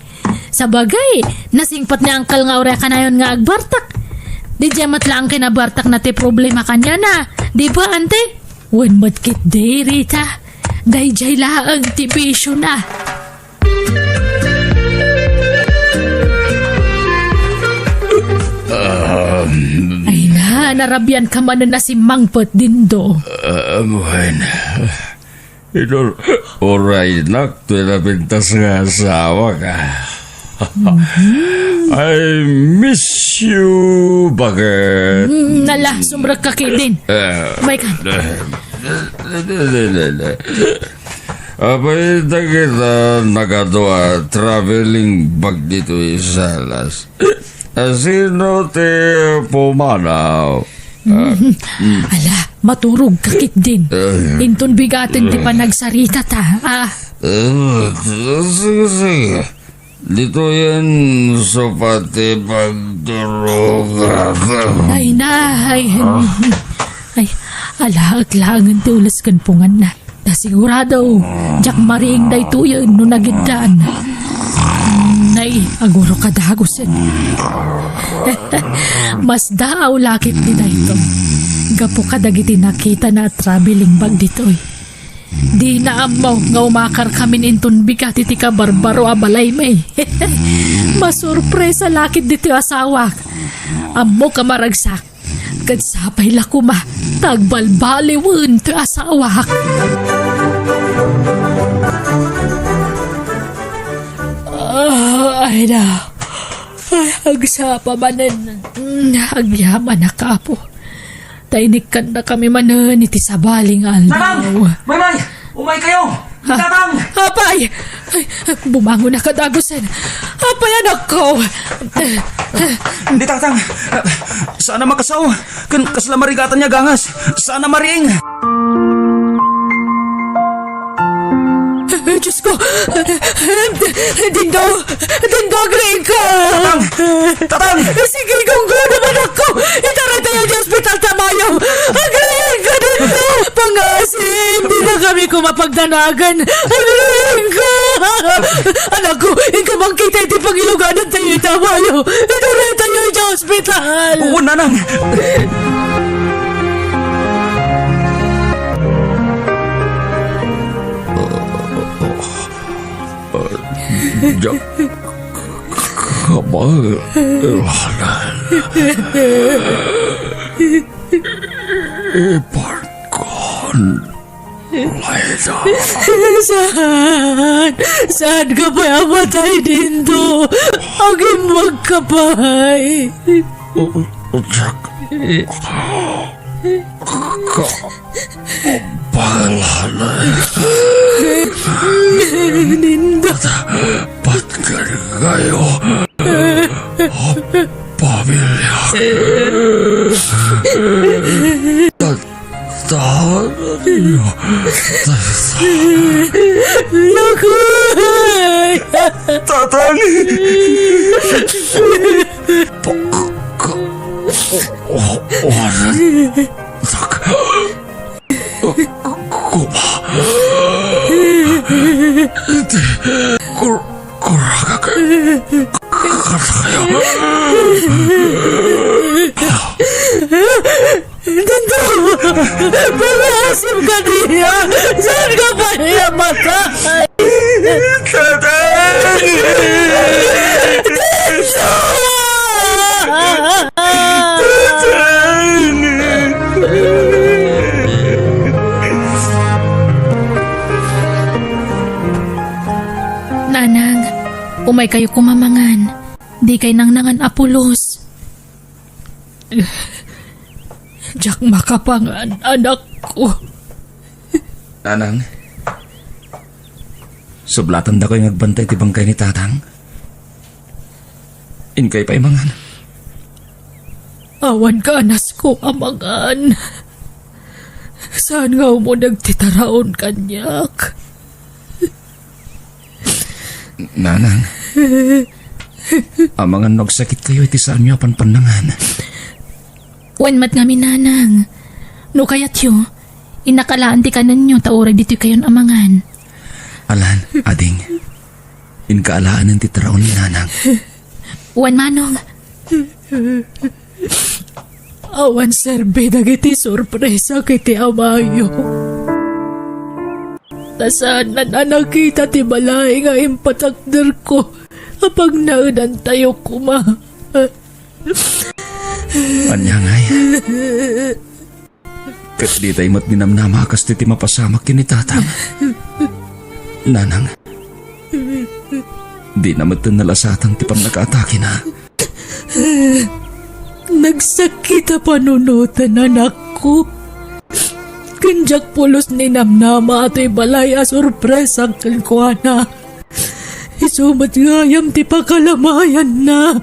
sabagay, nasingpet ni Uncle nga uray kanayon nga agbartak. Didiay met laeng kinabartakna ti problema kaniana. Di ba, ante? Wen met ketdi, Rita. Daydiay laeng ti bisiona. Um, Ay na, narabianka manen a simmangpet, Dindo. Um, wen. Ino, uraynak ti napintas nga asawak. I miss you, bakit? Mm, nala, sumrekka ketdin. Eh, May ka. Apay, dagita nagadu a traveling bag ditoy salas. Asino ti pumanaw? Ah, mm. Ala, maturogka ketdin. Eh. Inton bigaten ti panagsaritata. Ah. Eh, sige, sige. Ditoyen isu pay ti pagturogak. Ay na, ay, ay, alaek laengen ti ules ken punganna. Ta sigurado, diak mariing daytoyen no nagiddan. Nay, aguroka dagusen. Masdaaw la ketdi daytoy. Gapu kadagiti nakitana a traveling bag ditoy. Dina ammo nga umakarkamin inton bigat iti kabarbaro a balaymi. Masurpresa la ketdi ti asawak. Ammok a maragsak. Ket sapay la koma ta agbalbaliwen ti asawak. Ah, ay na. Ay, agsapa manen. Mm, agyamanak, Apo. Ta inikkannakami manen iti sabali nga aldaw. Tatang! Maymay! Umaykayo! Ah, Tatang! Apay! Ay, bumangonak a dagusen. Apay, anakko! Ni Tatang, saan a makasao. Ken kasla marigatan nga gangas. Saan a mariing. Diosko! Dindo! Dindo, agriingka! Tatang! Tatang! Sige, gunggonem, anakko! Itaraytayo iti ospital ti amayo! Agriingka, Dindo! Pangaasim, dinakami koma pagdanagan! Agriingka! Anakko, inka mankita iti pangilugadantayo iti amayo! Itaraytayo iti ospital! Wen, nanang! Diak kabaelan. Ipankon layda. Saan? Saanka pay a matay, Dindo? Agimmagka pay. Diak ka Balala. Ninda. Patgan kayo. Pamilya. Tatayo. Naku! Tatang! Pagka... Wanan. Sak... Kuma. Iti kur-, kuragak. Katayo. Dindo! Pangaasim ka diay! Saanka pay a matay? Tatay! Dindo! Nanang, umaykayo koma mangan. Dikay nangnangan a pulos. Diak makapangan, anakko. Nanang, sublatandakoy nga agbantay ti bangkay ni Tatang. Inkay pay mangan. Awan kaanasko a mangan. Saan nga umuneg ti taraon kaniak? Nanang, amangan no agsakitkayo iti saanyo a panpannangan. Wen met ngamin, nanang. No kayatyo, innak alaen ti kanenyo ta uray ditoykayon a mangan. Alan, ading. Inka alaenen ti taraon ni nanang. Wen, manong. Awan serbi dagiti sorpresak iti amayo. Ta saanan a nakita ti balay nga impatakderko a pagnaedantayo koma. Ania ngay? Ket ditay met ninamnama a kastoy ti mapasamak ken ni Tatang. Nanang, dina metten nalasatan ti pannakaatakena. Nagsakit a panunoten, anakko. Ken diak pulos ninamnama a toy balay a sorpresak kenkuana. Isu met gayam ti pakalamayanna.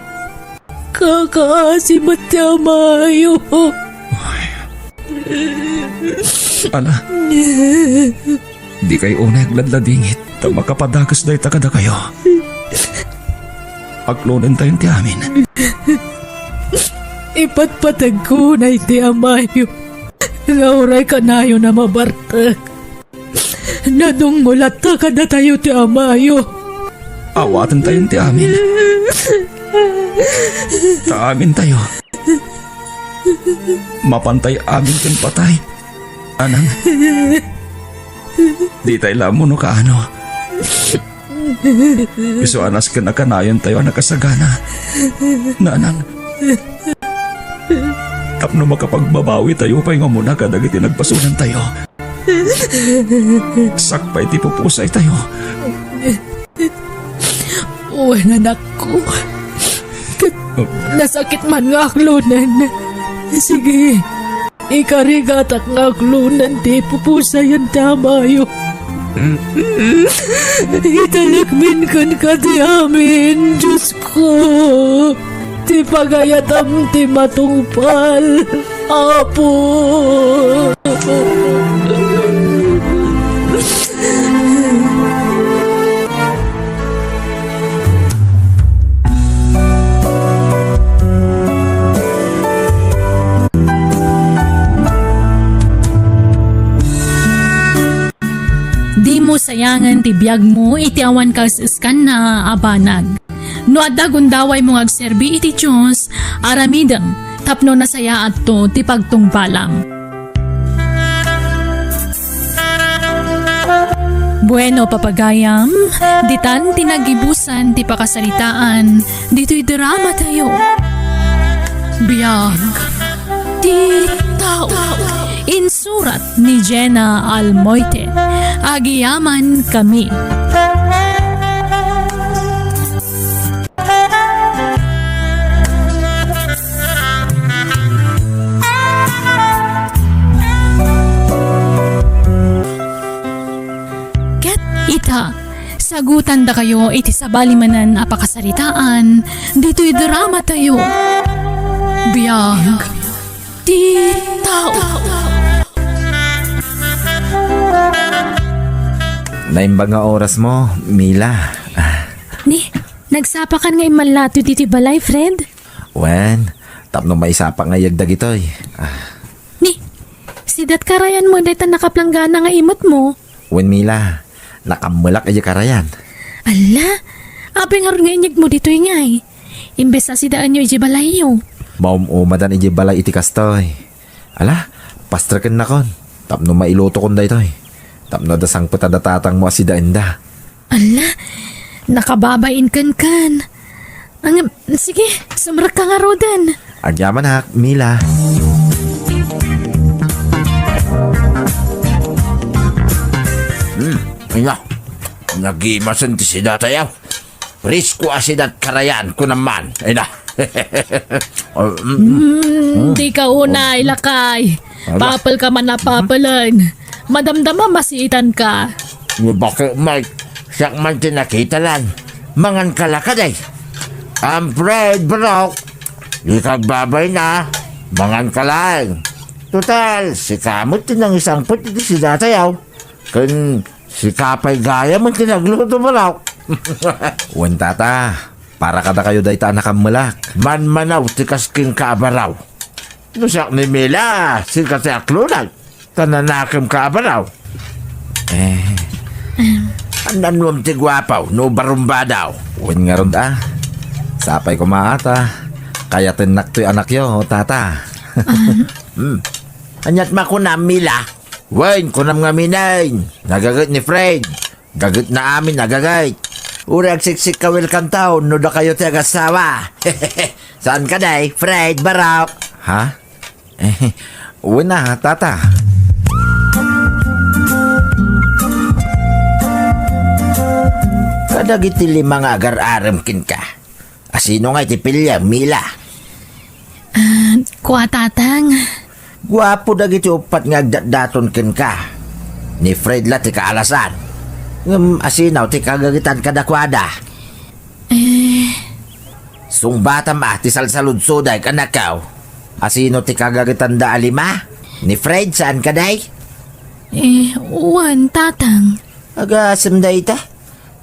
Kakaasi met ti amayo. Ala, dikay unay agladladingit ta makapadakes dayta kadakayo. Aklonentayon ti amin. Ipatpategko unay ti amayo nga uray kanayon a mabartek. Nadungngolatta kadatayo ti amayo. Awatentayon ti amin. Ta amintayo, mapantay amin ken patay. Anang, Ditay la ammo no kaano. Isu a nasken a kanayontayo a nakasagana. Nanang, tapno makapagbabawitayo pay nga umuna kadagiti nagbasolantayo. Sakbay ti pupusaytayo. Wen, anakko. Ket nasakit man nga aklonen. Sige, ikarigatak nga aklonen ti pupusayan ti amayo. Italekmin kenka ti amin, Diosko. Ti pagayatam ti matungpal, Apo. Dimo sayangen ti biagmo iti awan kas-, kaskanna a banag. No adda gundawaymo nga agserbi iti Dios, aramidem tapno nasayaatto ti pagtungpalam. Bueno, papagayam, ditan ti nagibusan ti pakasaritaan ditoy dramatayo. Biag ti tao. Insurat ni Jenna Almoite. Agiyaman kami. Ket ita, sagutandakayo iti sabali manen a pakasaritaan ditoy dramatayo. Biag ti tao. Naimbag nga orasmo, Mila. Ni, nagsapakan nga immallato ditoy balay, Fred? Wen, tapno maisapak nga iyeg dagitoy. Ah. Ni, sidat karayan mo dayta nakaplanggana nga imutmo? Wen, Mila, nakammelak idiay karayan. Alla, apay ngarud nga inyegmo ditoy ngay? Imbes a sidaenyo idiay balayyo. Maum-umadan idiay balay iti kastoy. Ala, pastrekennakon tapno mailutokon daytoy. Tapno adda sangpet a datatangmo a sidaenda. Alla, nakababain kenken. Ang, sige, sumrekka ngaruden. Agyamanak, Mila. Hmm, ina, nagimasen ti sidatayo. Presko a sidat karayan, kunam man. Ay na. Oh, mm, mm. Hmm, di ka unay, lakay. Ala. Papel ka man a papelen. Madamdama masiitan ka. Ni bakit, Mike? Siak man ti nakita lan. Mangan ka la kadi. Am Fred, barok. Di ka agbabay na. Mangan ka lang. Total, sika met ti nangisangpet iti sidatayo. Ken sika pay gayam ti nagluto, barok. Wen, tata, para kadakayo dayta a nakammelak. Manmanaw ti kas kenka a baraw. No siak ni Mila, sika ti aklonak. Ta nanakemka a baraw. Eh. Annanuem ti guapaw no barumbadaw. Wen ngarud a. Sapay koma ta. Kayatennak toy anakyo, tata. Ah. Hmm. Aniat makunam, Mila? Wen, kunam ngamin, nagaget ni Fred. Gagetna amin a gaget. Uray agsiksik ka welcome town no dakayo ti agasawa. Saan ka, day? Fred, barok. Ha? Eh, wen a, tata. Kadagiti lima nga agar-arem kenka, asino nga iti piliam, Mila? Ah, kua, tatang. Guapo dagiti uppat nga agdatdaton kenka. Ni Fred la ti kaalasan. Ngem asino ti kagagetan kadakuada? Eh. Sungbatam a ti salsaludsodak, anakko. Asino ti kagagetanda a lima? Ni Fred, saan kadi? Eh, wen, tatang. Agasem dayta.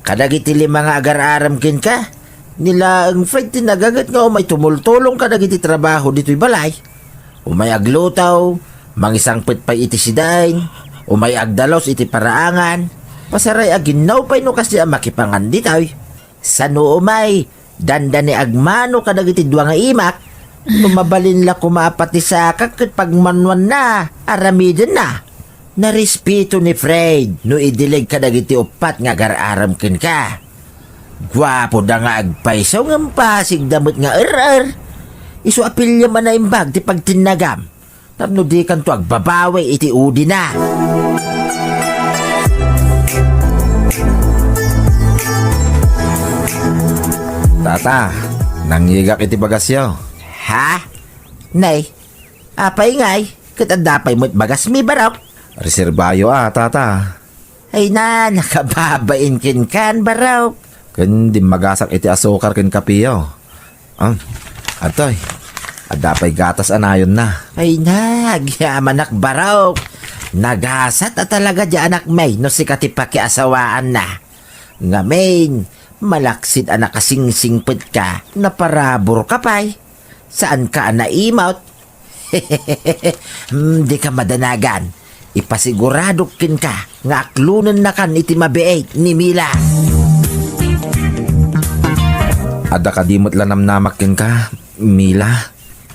Kadagiti lima nga agar-arem kenka, ni laeng Fred ti nagaget nga umay tumultulong kadagiti trabaho ditoy balay. Umay agluto, mangisangpet pay iti sidaen, umay agdalus iti paraangan, pasaray a ginnaw pay no kasdi a makipangan ditoy. Sano umay, dandani agmano kadagiti dua nga imak, no mabalin la koma a pati sakak ket pagmanuanna, aramidenna. Narespeto ni Fred no idileg kadagiti uppat nga agar-aram kenka. Guapoda nga agpayso ngem pasigda met nga er-er. Isu a piliem a naimbag ti pagtinnagam tapno dikanto agbabawi iti udina. Tata, nangyegak iti bagasyo. Ha? Nay, apay ngay? Ket adda pay met bagasmi, barok? Reserbayo a, tata. Ay na, nakababain kenkan, barok. Ken dimmagasak iti asukar ken kapeyo. Ah, atoy, adda pay gatas a nayonna. Ay na, agyamanak, barok. Nagasat a talaga di anakmi no sika ti pakiasawaanna. Ngamin, malaksid a nakasingsingpetka, naparaburka pay. Saanka a naimot? Hmm, dika madanagan. Ipasiguradok kenka nga aklonennakan iti mabiit ni Mila. Adda kadi met la namnamak kenka, Mila?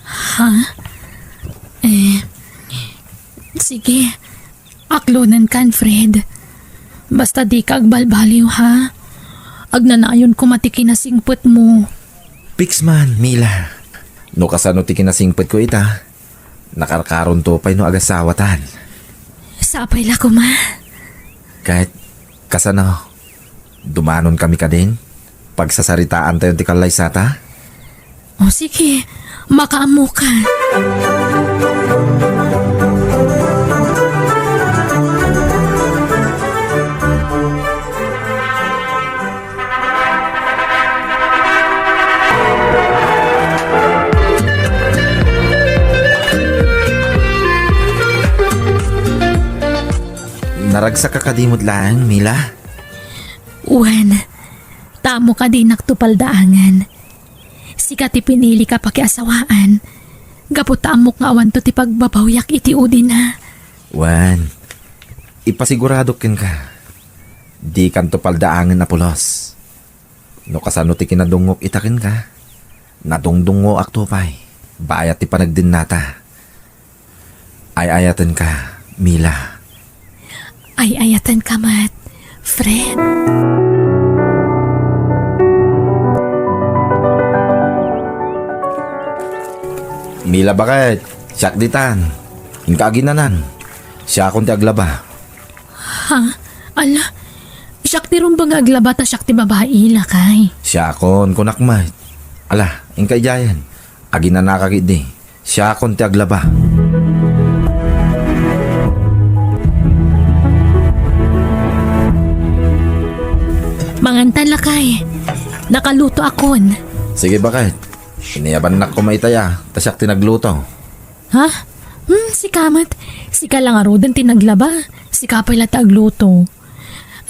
Ha? Eh, sige. Aklonenkan, Fred. Basta dika agbalbaliw, ha? Agnanayon koma ti kinasingpetmo. Piks man, Mila. No kasano ti kinasingpetko ita, nakarkaronto pay no agasawatan. Sapay la koma. Ket kasano? Dumanonkami kadin? Pagsasaritaantayon ti kallaysata? O sige, makaammoka. Naragsakka kadi met laeng, Mila? Wen, ta ammok a dinakto paldaangen. Sika ti pinilika pakiasawaan, gapu ta ammok nga awanto ti pagbabawiak iti udina. Wen, ipasiguradok kenka, dikanto paldaangen a pulos. No kasano ti kinadungngok ita kenka, nadungdungngoakto pay, bayat ti panagdennata. Ay-ayatenka, Mila. Ay-ayatenka met, Fred. Mila, baket, siak ditan. Inka aginanan. Siakon ti aglaba. Ha? Ala, siak ti rumbeng nga aglaba ta siak ti babai, lakay. Siakon, kunak met. Ala, inka idiayen. Aginanaka ketdi. Siakon ti aglaba. Mangantan, lakay. Nakalutoakon. Sige, baket. Iniabannak koma itaya, ta siak ti nagluto. Ha? Hmm, sika met. Sika la ngaruden ti naglaba. Sika pay la ti agluto.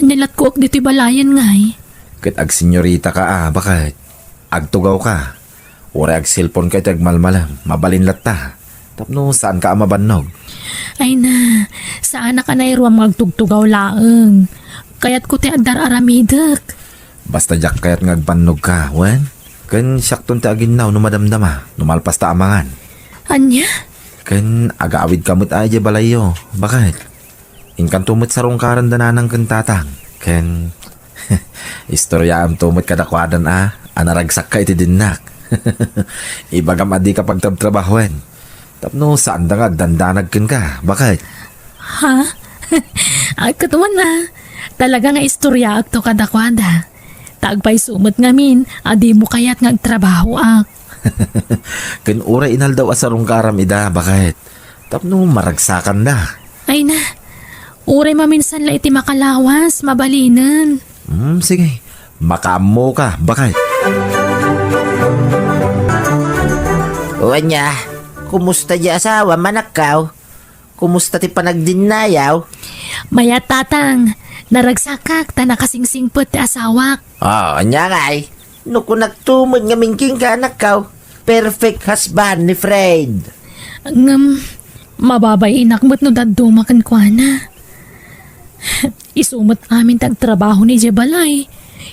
Ania latkoek ditoy balayen ngay? Ket agsenyoritaka a, baket. Agtugawka. Uray agselponka iti agmalmalem, mabalin latta. Tapno saanka a mabannog. Ay na, saanak a nairuam nga agtugtugaw laeng. Kayatko ti adda ar-aramidek. Basta diak kayat nga agbannogka, wen? Ken siakton ti aginnaw no madamdama, no malpasta a mangan. Ania? Ken agawidka met a idiay balayyo, baket? Inkanto met sarungkaran da nanang ken tatang. Ken istoryaamto met kadakuadan a, a naragsakka iti dinnak. Ibagam a dika pagtrabtrabahoen. Tapno saanda nga agdandanag kenka, baket? Ha? Ay, ket wen a. Talaga nga istoryaakto kadakuada. Ta agpayso met ngamin a dimo kayat nga agtrabahoak. Ken uray inaldaw a sarungkaram ida, baket? Tapno maragsakanda. Ay na, uray maminsan la iti makalawas, mabalinen. Hmm, sige. Makaammoka, baket. O ania, kumusta di asawa, manakkaw? Kumusta ti panagdinnayaw? Mayat, tatang. Naragsakak ta nakasingsingpet ti asawak. Ah, ania ngay? No kunakto met ngamin kenka, anakkaw, perfect husband ni Fred. Ngem, mababainak met no dadduma kenkuana. Isu met amin ti agtrabaho ni idiay balay.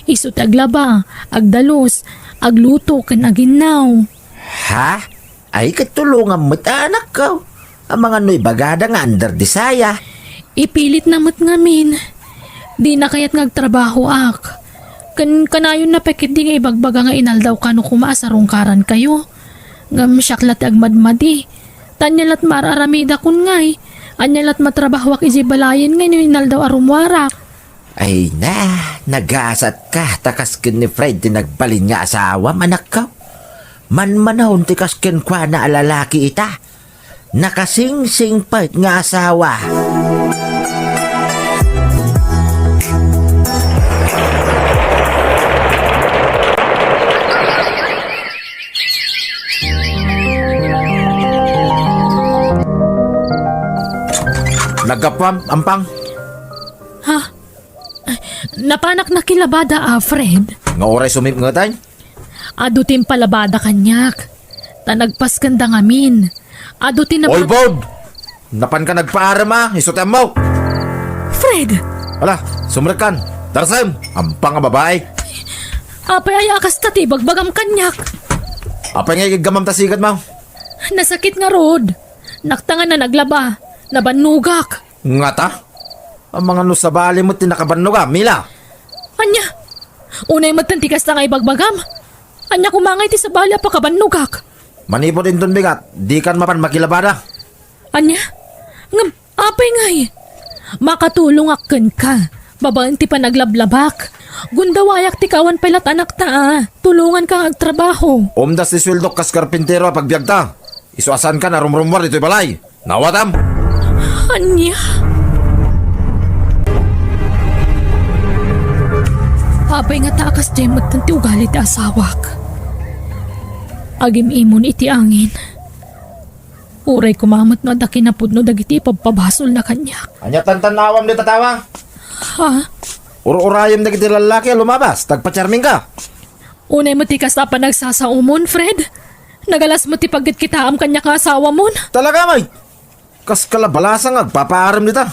Isu ti aglaba, agdalus, agluto, ken aginnaw. Ha? Ay, ket tulongam met, anakkaw. Amangan no ibagada nga under the saya. Ipilitna met ngamin. Dina kayat nga agtrabahoak. Ken kanayonna pay ketdi nga ibagbaga nga inaldaw kano koma a sarungkarankayo. Ngem siak la ti agmadmadi. Ta ania lat' maar-aramidakon ngay? Ania lat' matrabahoak idiay balayen ngay no inaldaw a rummuarak? Ay na, nagasatka ta kas ken ni Fred ti nagbalin nga asawam, anakko. Manmanawon ti kas kenkuana a lalaki ita. Nakasingsingpet nga asawa. Naggapuam, Ampang? Ha? Napanak nakilabada, Alfred. Nga uray sumipngetan? Adu ti impalabada kaniak. Ta nagpaskenda ngamin. Adu ti napa- Oy, Bod! Napanka nagpaarem a, isu ti ammok! Fred! Ala, sumrekkan! Tarsem! Ampang a babae! Apay aya a kasta ti ibagbagam kaniak? Apay nga igiggamam ta sigedmo? Nasakit ngarud. Naktangan a naglaba. Nabannogak. Ngata? Amangan no sabali met ti nakabannoga, Mila? Ania? Unay metten ti kasta nga ibagbagam? Ania koma ngay ti sabali a pakabannogak? Manipud inton bigat, dikan mapan makilabada. Ania? Ngem, apay ngay? Makatulongak kenka. Babaen ti panaglablabak. Gundawayak ti kawan pay lat' anakta a. Tulonganka nga agtrabaho. Umdas ti sueldok kas karpintero a pagbiagta. Isu a saankan a rumrummuar ditoy balay. Nawatam! Ania? Apay ngata a kasdiay metten ti ugali ti asawak? Agim-imon iti angin. Uray koma met no adda kinapudno dagiti ipabpabasolna kaniak. Ania tantan-awam dita, tawa? Ha? Ur-urayem dagiti lallaki a lumabas, ta agpacharmingka. Unay met ti kasta a panagsasaomon, Fred. Nagalas met ti pagkitkitaam kaniak nga asawamon. Talaga, may? Kaska la balasa nga agpapaarem dita.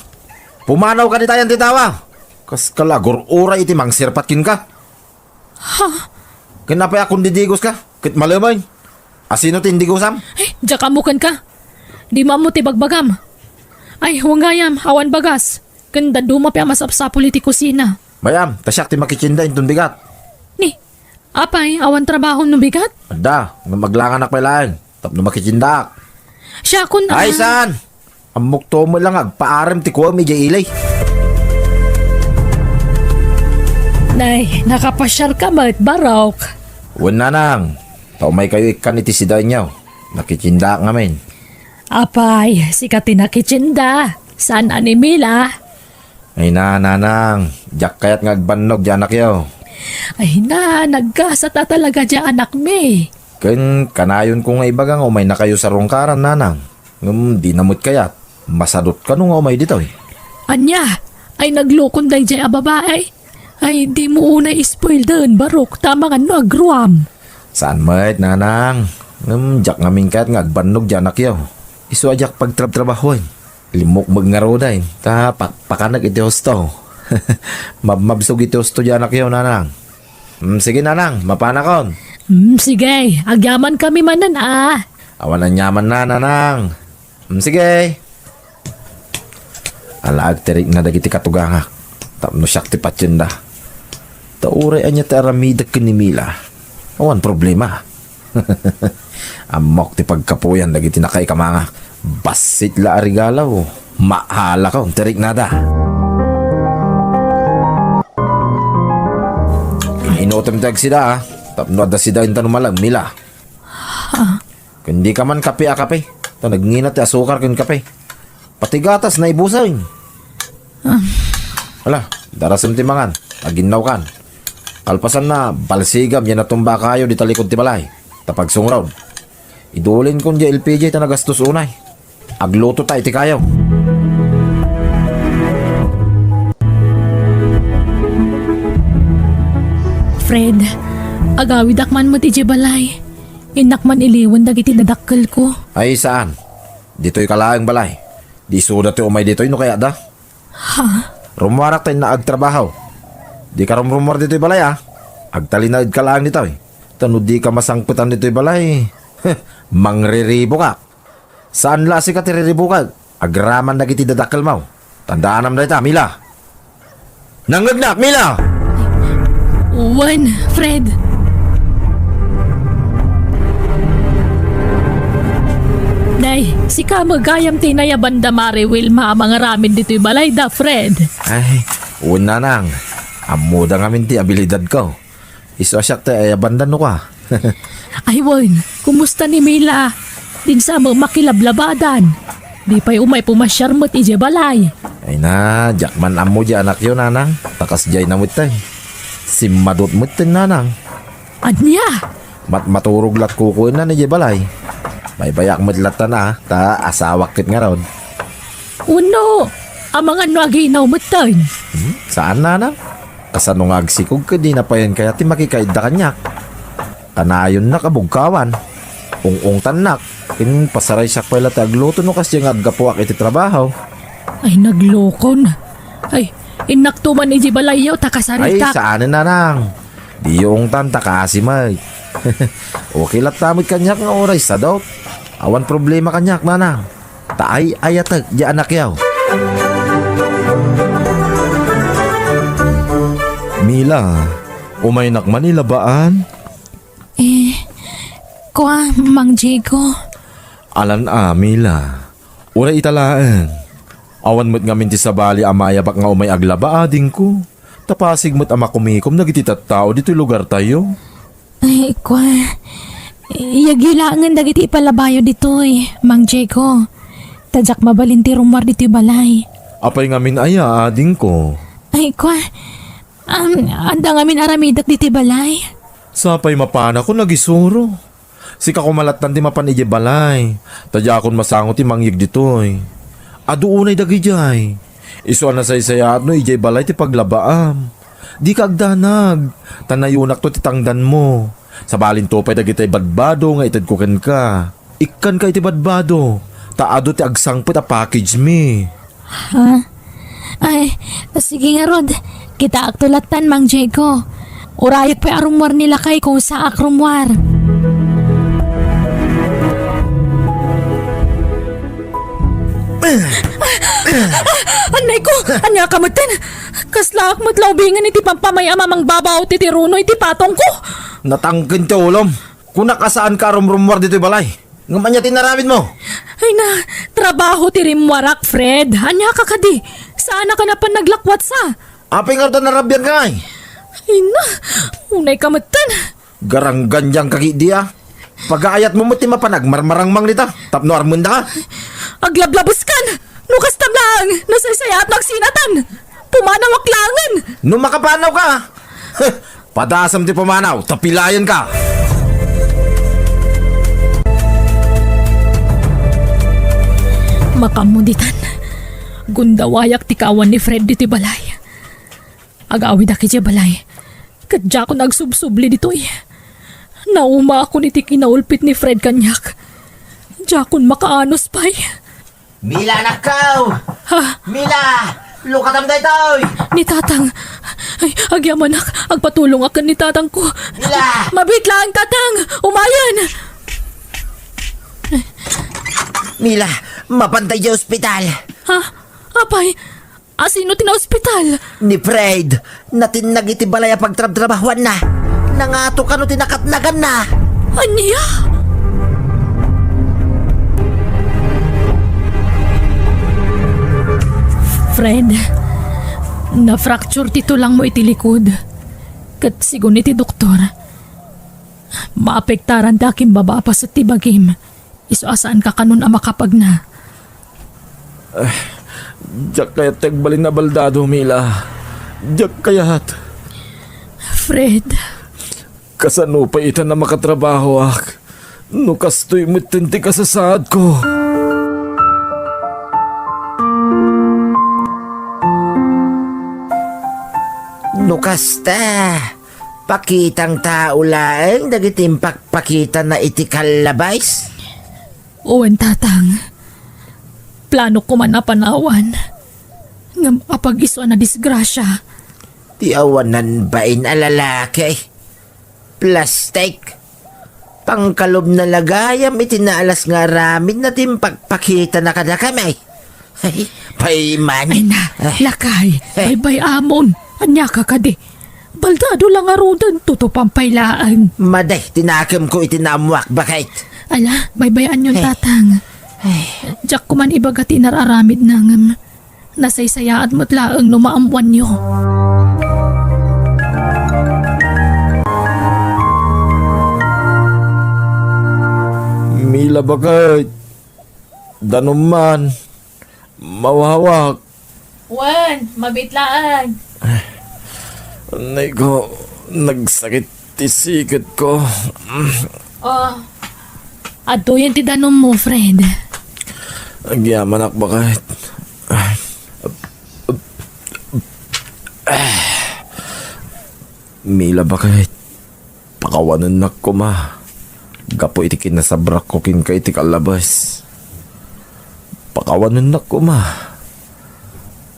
Pumanawka dita, yan ti tawa. Kaska la agur-uray iti mangsirpat kenka. Ha? Ken apay a kundidigoska? Ket malem, ay. Asino ti indigosam? Ay, diak ammo kenka. Dimo ammo ti bagbagam. Ay, wen gayam, awan bagas. Ken dadduma pay a masapsapul iti kusina. Mayam, ta siak ti makitienda inton bigat. Ni, apay, awan trabahom no bigat? Adda, ngem aglanganak pay laeng, tapno makitiendaak. Siakon a. Ay, saan? Ammokto met la nga agpaarem ti kuam idiay ili. Nay, nakapasiarka met, Barok. Wen, nanang, ta umaykayo ikkan iti sidaenyo. Nakitiendaak ngamin. Apay, sika ti nakitienda. Saan a ni Mila? Ay na, nanang, diak kayat nga agbannog diay anakyo. Ay na, naggasat a talaga diay anakmi. Ken kanayonko nga ibaga nga umaynakayo sarungkaran, nanang. Ngem dina met kayat. Masadutkano nga umay ditoy. Ania? Ay naglokon daydiay a babae? Ay, dimo unay ispoilden, Barok, ta amangan no agruam. Saan met, nanang. Ngem diak ngamin kayat nga agbannog diay anakyo. Isu a diak pagtrabtrabahoen. Limmukmeg ngaruden, ta pakpakanek iti husto. Mabmabsog iti husto diay anakyo, nanang. Mm, sige, nanang, mapanakon. Mm, sige, agyamankami manen a. Awan aniamanna, nanang. Mm, sige. Alaek ti rikna dagiti katugangak tapno siak ti patienda. Ta uray ania ti aramidek ken ni Mila, awan problema. Ammok ti pagkapuyan dagiti nakaikamangak. Bassit la a regalo. Maalakon ti riknada. Inutem ti agsida, a. Tapno adda sida inta no malam, Mila. Ken dika man kape a kape. Ta nagngina ti asukar ken kape. Pati gatas naibuseng. Ah. Ala, darasem ti mangan. Aginnawkan. Kalpasanna, balsigam diay natumba a kayo dita likud ti balay. Ta pagsungrod, idulinkon diay L P G ta nagastos unay. Agluto ta iti kayo. Fred, agawidak man met idiay balay. Innak man iliwen dagiti dadakkelko. Ay, saan? Ditoyka laeng balay. Di isuda ti umay ditoy no kayatda. Ha? Rummuarak ta innak agtrabaho. Dika rumrummuar ditoy balay, a. Agtalinaedka laeng ditoy. Ta no dika masangpetan ditoy balay, mangriribukak. Saan la a sika ti riribukek. Agraman dagiti dadakkelmo. Tandaanam dayta, Mila. Nangngegnak, Mila! Wen, Fred. Nay, sika met gayam ti inayabanda, Mare Wilma, a mangaramid ditoy balayda, Fred. Ay, wen, nanang. Ammoda ngamin ti abilidadko. Isu a siak ti ayabanda no ka. Ay wen, kumusta ni Mila? Dinsa met makilablabadan. Di pay umay pumasiar met idiay balay. Ay na, diak man ammo di anakyo, nanang. Ta kasdiay na met tay. Simmadot met ten, nanang. Ania? Mat-, maturog lat kukuenna idiay balay. Baybayak met latta na, ta asawak ket ngarud. Wenno, amangan no aginaw met ten? Hmm? Saan, nanang? Kasano nga agsikog ket dina payen kayat ti makikaidda kaniak? Kanayonnak a bugkawan. Ung-ungtannak. Ken pasaraysiak pay la ti agluto no kasdiay nga aggapuak iti trabaho. Ay, naglokon. Ay, innakto man idiay balayyo ta kasarita. Ay, saanen, nanang. Diyo ungtan ta kaasi met. Okay latta met kaniak nga uray sadot. Awan problema kaniak, nanang. Ta ay-ayatek di anakyo. Mila, umaynak man ilabaan? Eh, kua, Mang Diego. Alan a, Mila. Uray ita laeng. Awan met ngamin ti sabali a maayabak nga umay aglaba, adingko. Ta pasig met a makumikom dagiti tattao ditoy lugartayo. Ay, kua, iyagyo laengen dagiti ipalabayo ditoy, Mang Diego. Ta diak mabalin ti rummuar ditoy balay. Apay ngamin aya, adingko? Ay, kua, um, adda ngamin aramidek ditoy balay. Sapay mapanakon agisuro. Sika koma lattan ti mapan idiay balay, ta diakon masango ti mangyeg ditoy. Adu unay dagidiay. Isu a nasaysayaat no idiay balay ti paglabaam. Dika agdanag, ta nayonakto ti tangdanmo. Sabalinto pay dagitay badbado nga itedko kenka. Ikkanka iti badbado, ta adu ti agsangpet a package mi. Ha? Ay, sige ngarud. Kitaakto lattan, Mang Diego. Urayek pay a rummuar ni lakayko, saak rummuar. Annay ko, ania ka metten? Kaslaak met la ubingen iti pampamay a mamangbabaw ti tiruno iti patongko. Natangken ti ulom. Kunak a saanka a rumrummuar ditoy balay. Ngem ania ti inaramidmo? Ay na, trabaho ti rimmuarak, Fred. Ania ka kadi? Saan a ka napan naglakwatsa? Apay ngarud a narabianka, ay? Ay na, unay ka metten. Garanggandiang ka kadi, a. Pagaayatmo met ti mapan agmarmarangmang dita, tapno armendaka. Aglablabeskan! No kastam laeng, nasaysayaat no agsinatan! Pumanawak laengen! No makapanawka, padasam ti pumanaw, ta pilayanka! Makaammo ditan, gundawayak ti kaawan ni Fred ditoy balay. Agawidak idiay balay, ket diakon agsubsubli ditoy. Naumaakon iti kinaulpit ni Fred kaniak. Diakon makaanus pay. Mila, anakko! Ha? Mila! Lukatam daytoy! Ni Tatang! Ay, agyamanak, agpatulongak ken ni Tatangko. Mila! Mabiit laeng, Tatang! Umayen! Mila, mapanta idiay ospital. Ha? Apay, asino ti naospital? Ni Fred. Natinnag iti balay a pagtrabtrabahuanna. Nangato kano ti nakatnaganna. Ania? Fred, na-fracture ti tulangmo iti likod. Ket sigun iti doktor, maapektaran ti akimbaba a paset ti bagim. Isu a saanka kanon a makapagna. Diak kayat ti agbalin a baldado, Mila. Diak kayat. Fred. Kasano pay itan a makatrabahoak no kastoy metten ti kasasaadko? No kasta, pakitang tao laeng dagiti impakpakitana iti kallabais? Wen, Tatang. Planok koma a panawan. Ngem apag-isu a nadisgrasia. Ti awanan bain a lalaki. Plastik. Pangkalubna la gayam iti naalas nga aramidna ti impakpakitana kadakami. Ay, pay man. Ay na, lakay, baybay-amon. Ania ka kadi? Baldado la ngaruden, tutupan pay laeng. Madi ti nakemko iti naammoak, baket. Ala, baybay-anyon, tatang. Diak koma ibaga ti inar-aramidna ngem nasaysayaat met laeng no maammoanyo. Mila, baket. Danum man. Mawawak. Wen, mabit laeng. Nay ko, nagsakit ti siketko. Oh, adtoyen ti danummo, Fred. Agyamanak, baket. Mila, baket. Pakawanennak koma gapu iti kinasabrakko kenka iti kallabes. Pakawanennak koma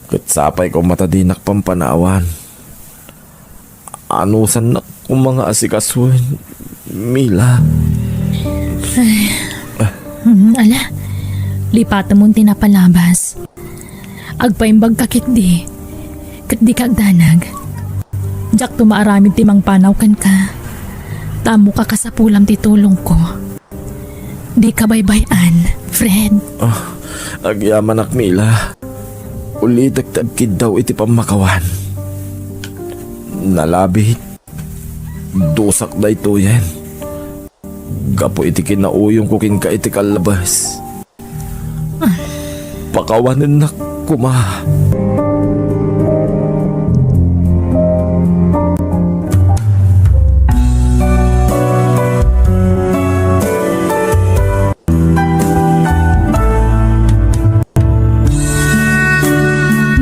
ket sapay koma ta dinak pampanawan. Anusannak koma nga asikasuen, Mila. Hmm, ala, lipatemon ti napalabas. Agpaimbagka ketdi, ket dika agdanag. Diakto maaramid ti mangpanaw kenka. Ta ammoka kasapulam ti tulongko. Dika baybay-an, Fred. Ah, agyamanak, Mila. Ulitek ti agkiddaw iti pammakawan. Nalabit. Dusak daytoyen. Gapu iti kinauyongko kenka iti kallabes. Pakawanennak koma.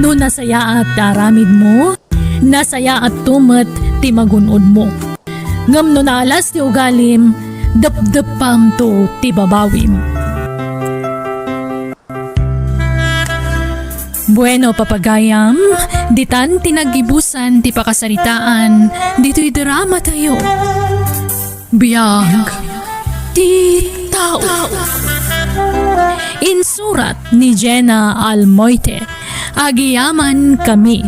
No nasayaat ti aramidmo, nasayaatto met ti magun-odmo. Ngem no naalas ti ugalim, depdeppamto ti babawim. Bueno, papagayam, ditan ti naggibusan ti pakasaritaan ditoy dramatayo. Biag ti tao. Insurat ni Jenna Almoite. Agyamankami.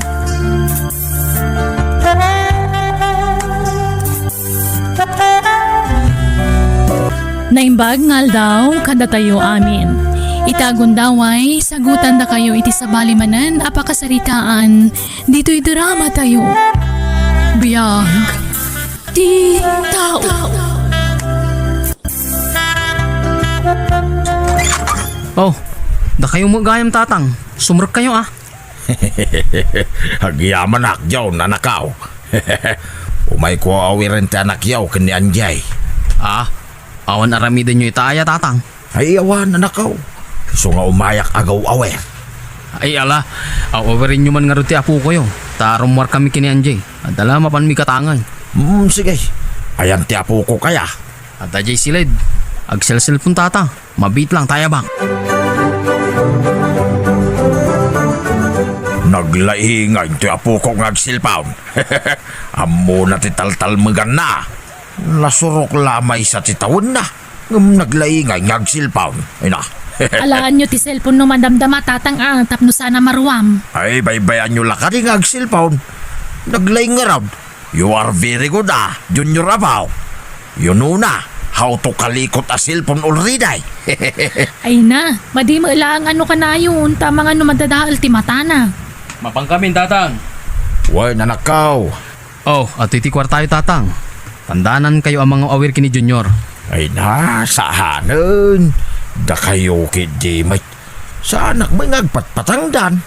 Naimbag nga aldaw kadatayo amin. Ita gundaway, sagutandakayo iti sabali manen a pakasaritaan ditoy dramatayo. Biag ti tao. Oh, dakayo met gayam, tatang. Sumrekkayo, a. Agyamanak, John, anakaw. Umayko a awiren ti anakyo ken ni Anjay. A, awan aramidenyo ita aya, tatang? Ay, awan, anakaw. Isu nga umayak agaw-awer. Ay, ala, aw-awirenyo man ngarud ti apokoyo, ta rummuarkami ken ni Anjay. Adda la mapanmi katangay. Hmm, sige. Ayan ti apokok aya? Adda jay siled. Agselselpon, tata. Mabit lang, tayabak. Naglaingay ti apokok nga agselpon. Ammona ti taltalmeganna. Nasurok la maysa ti tawenna, ngem naglaingay nga agselpon. Ay na. Alaanyo ti selpon no madamdama, tatang, a, tapno saan a maruam. Ay, baybayanyo la kadi nga agselpon. Naglaing ngarud. You are very good, a, Junior Abaw. You know na how to kalikot a selpon already. Ay na, madi met laeng no kanayon, ta amangan no madadael ti matana. Mapankamin, tatang. Wen, anakkaw. Oh, adtoy ti kuartayo, tatang. Tandanankayo a mangaw-awir ken ni Junior. Ay na, saanen. Dakayo ketdi met. Saanak met nga agpatpatangdan.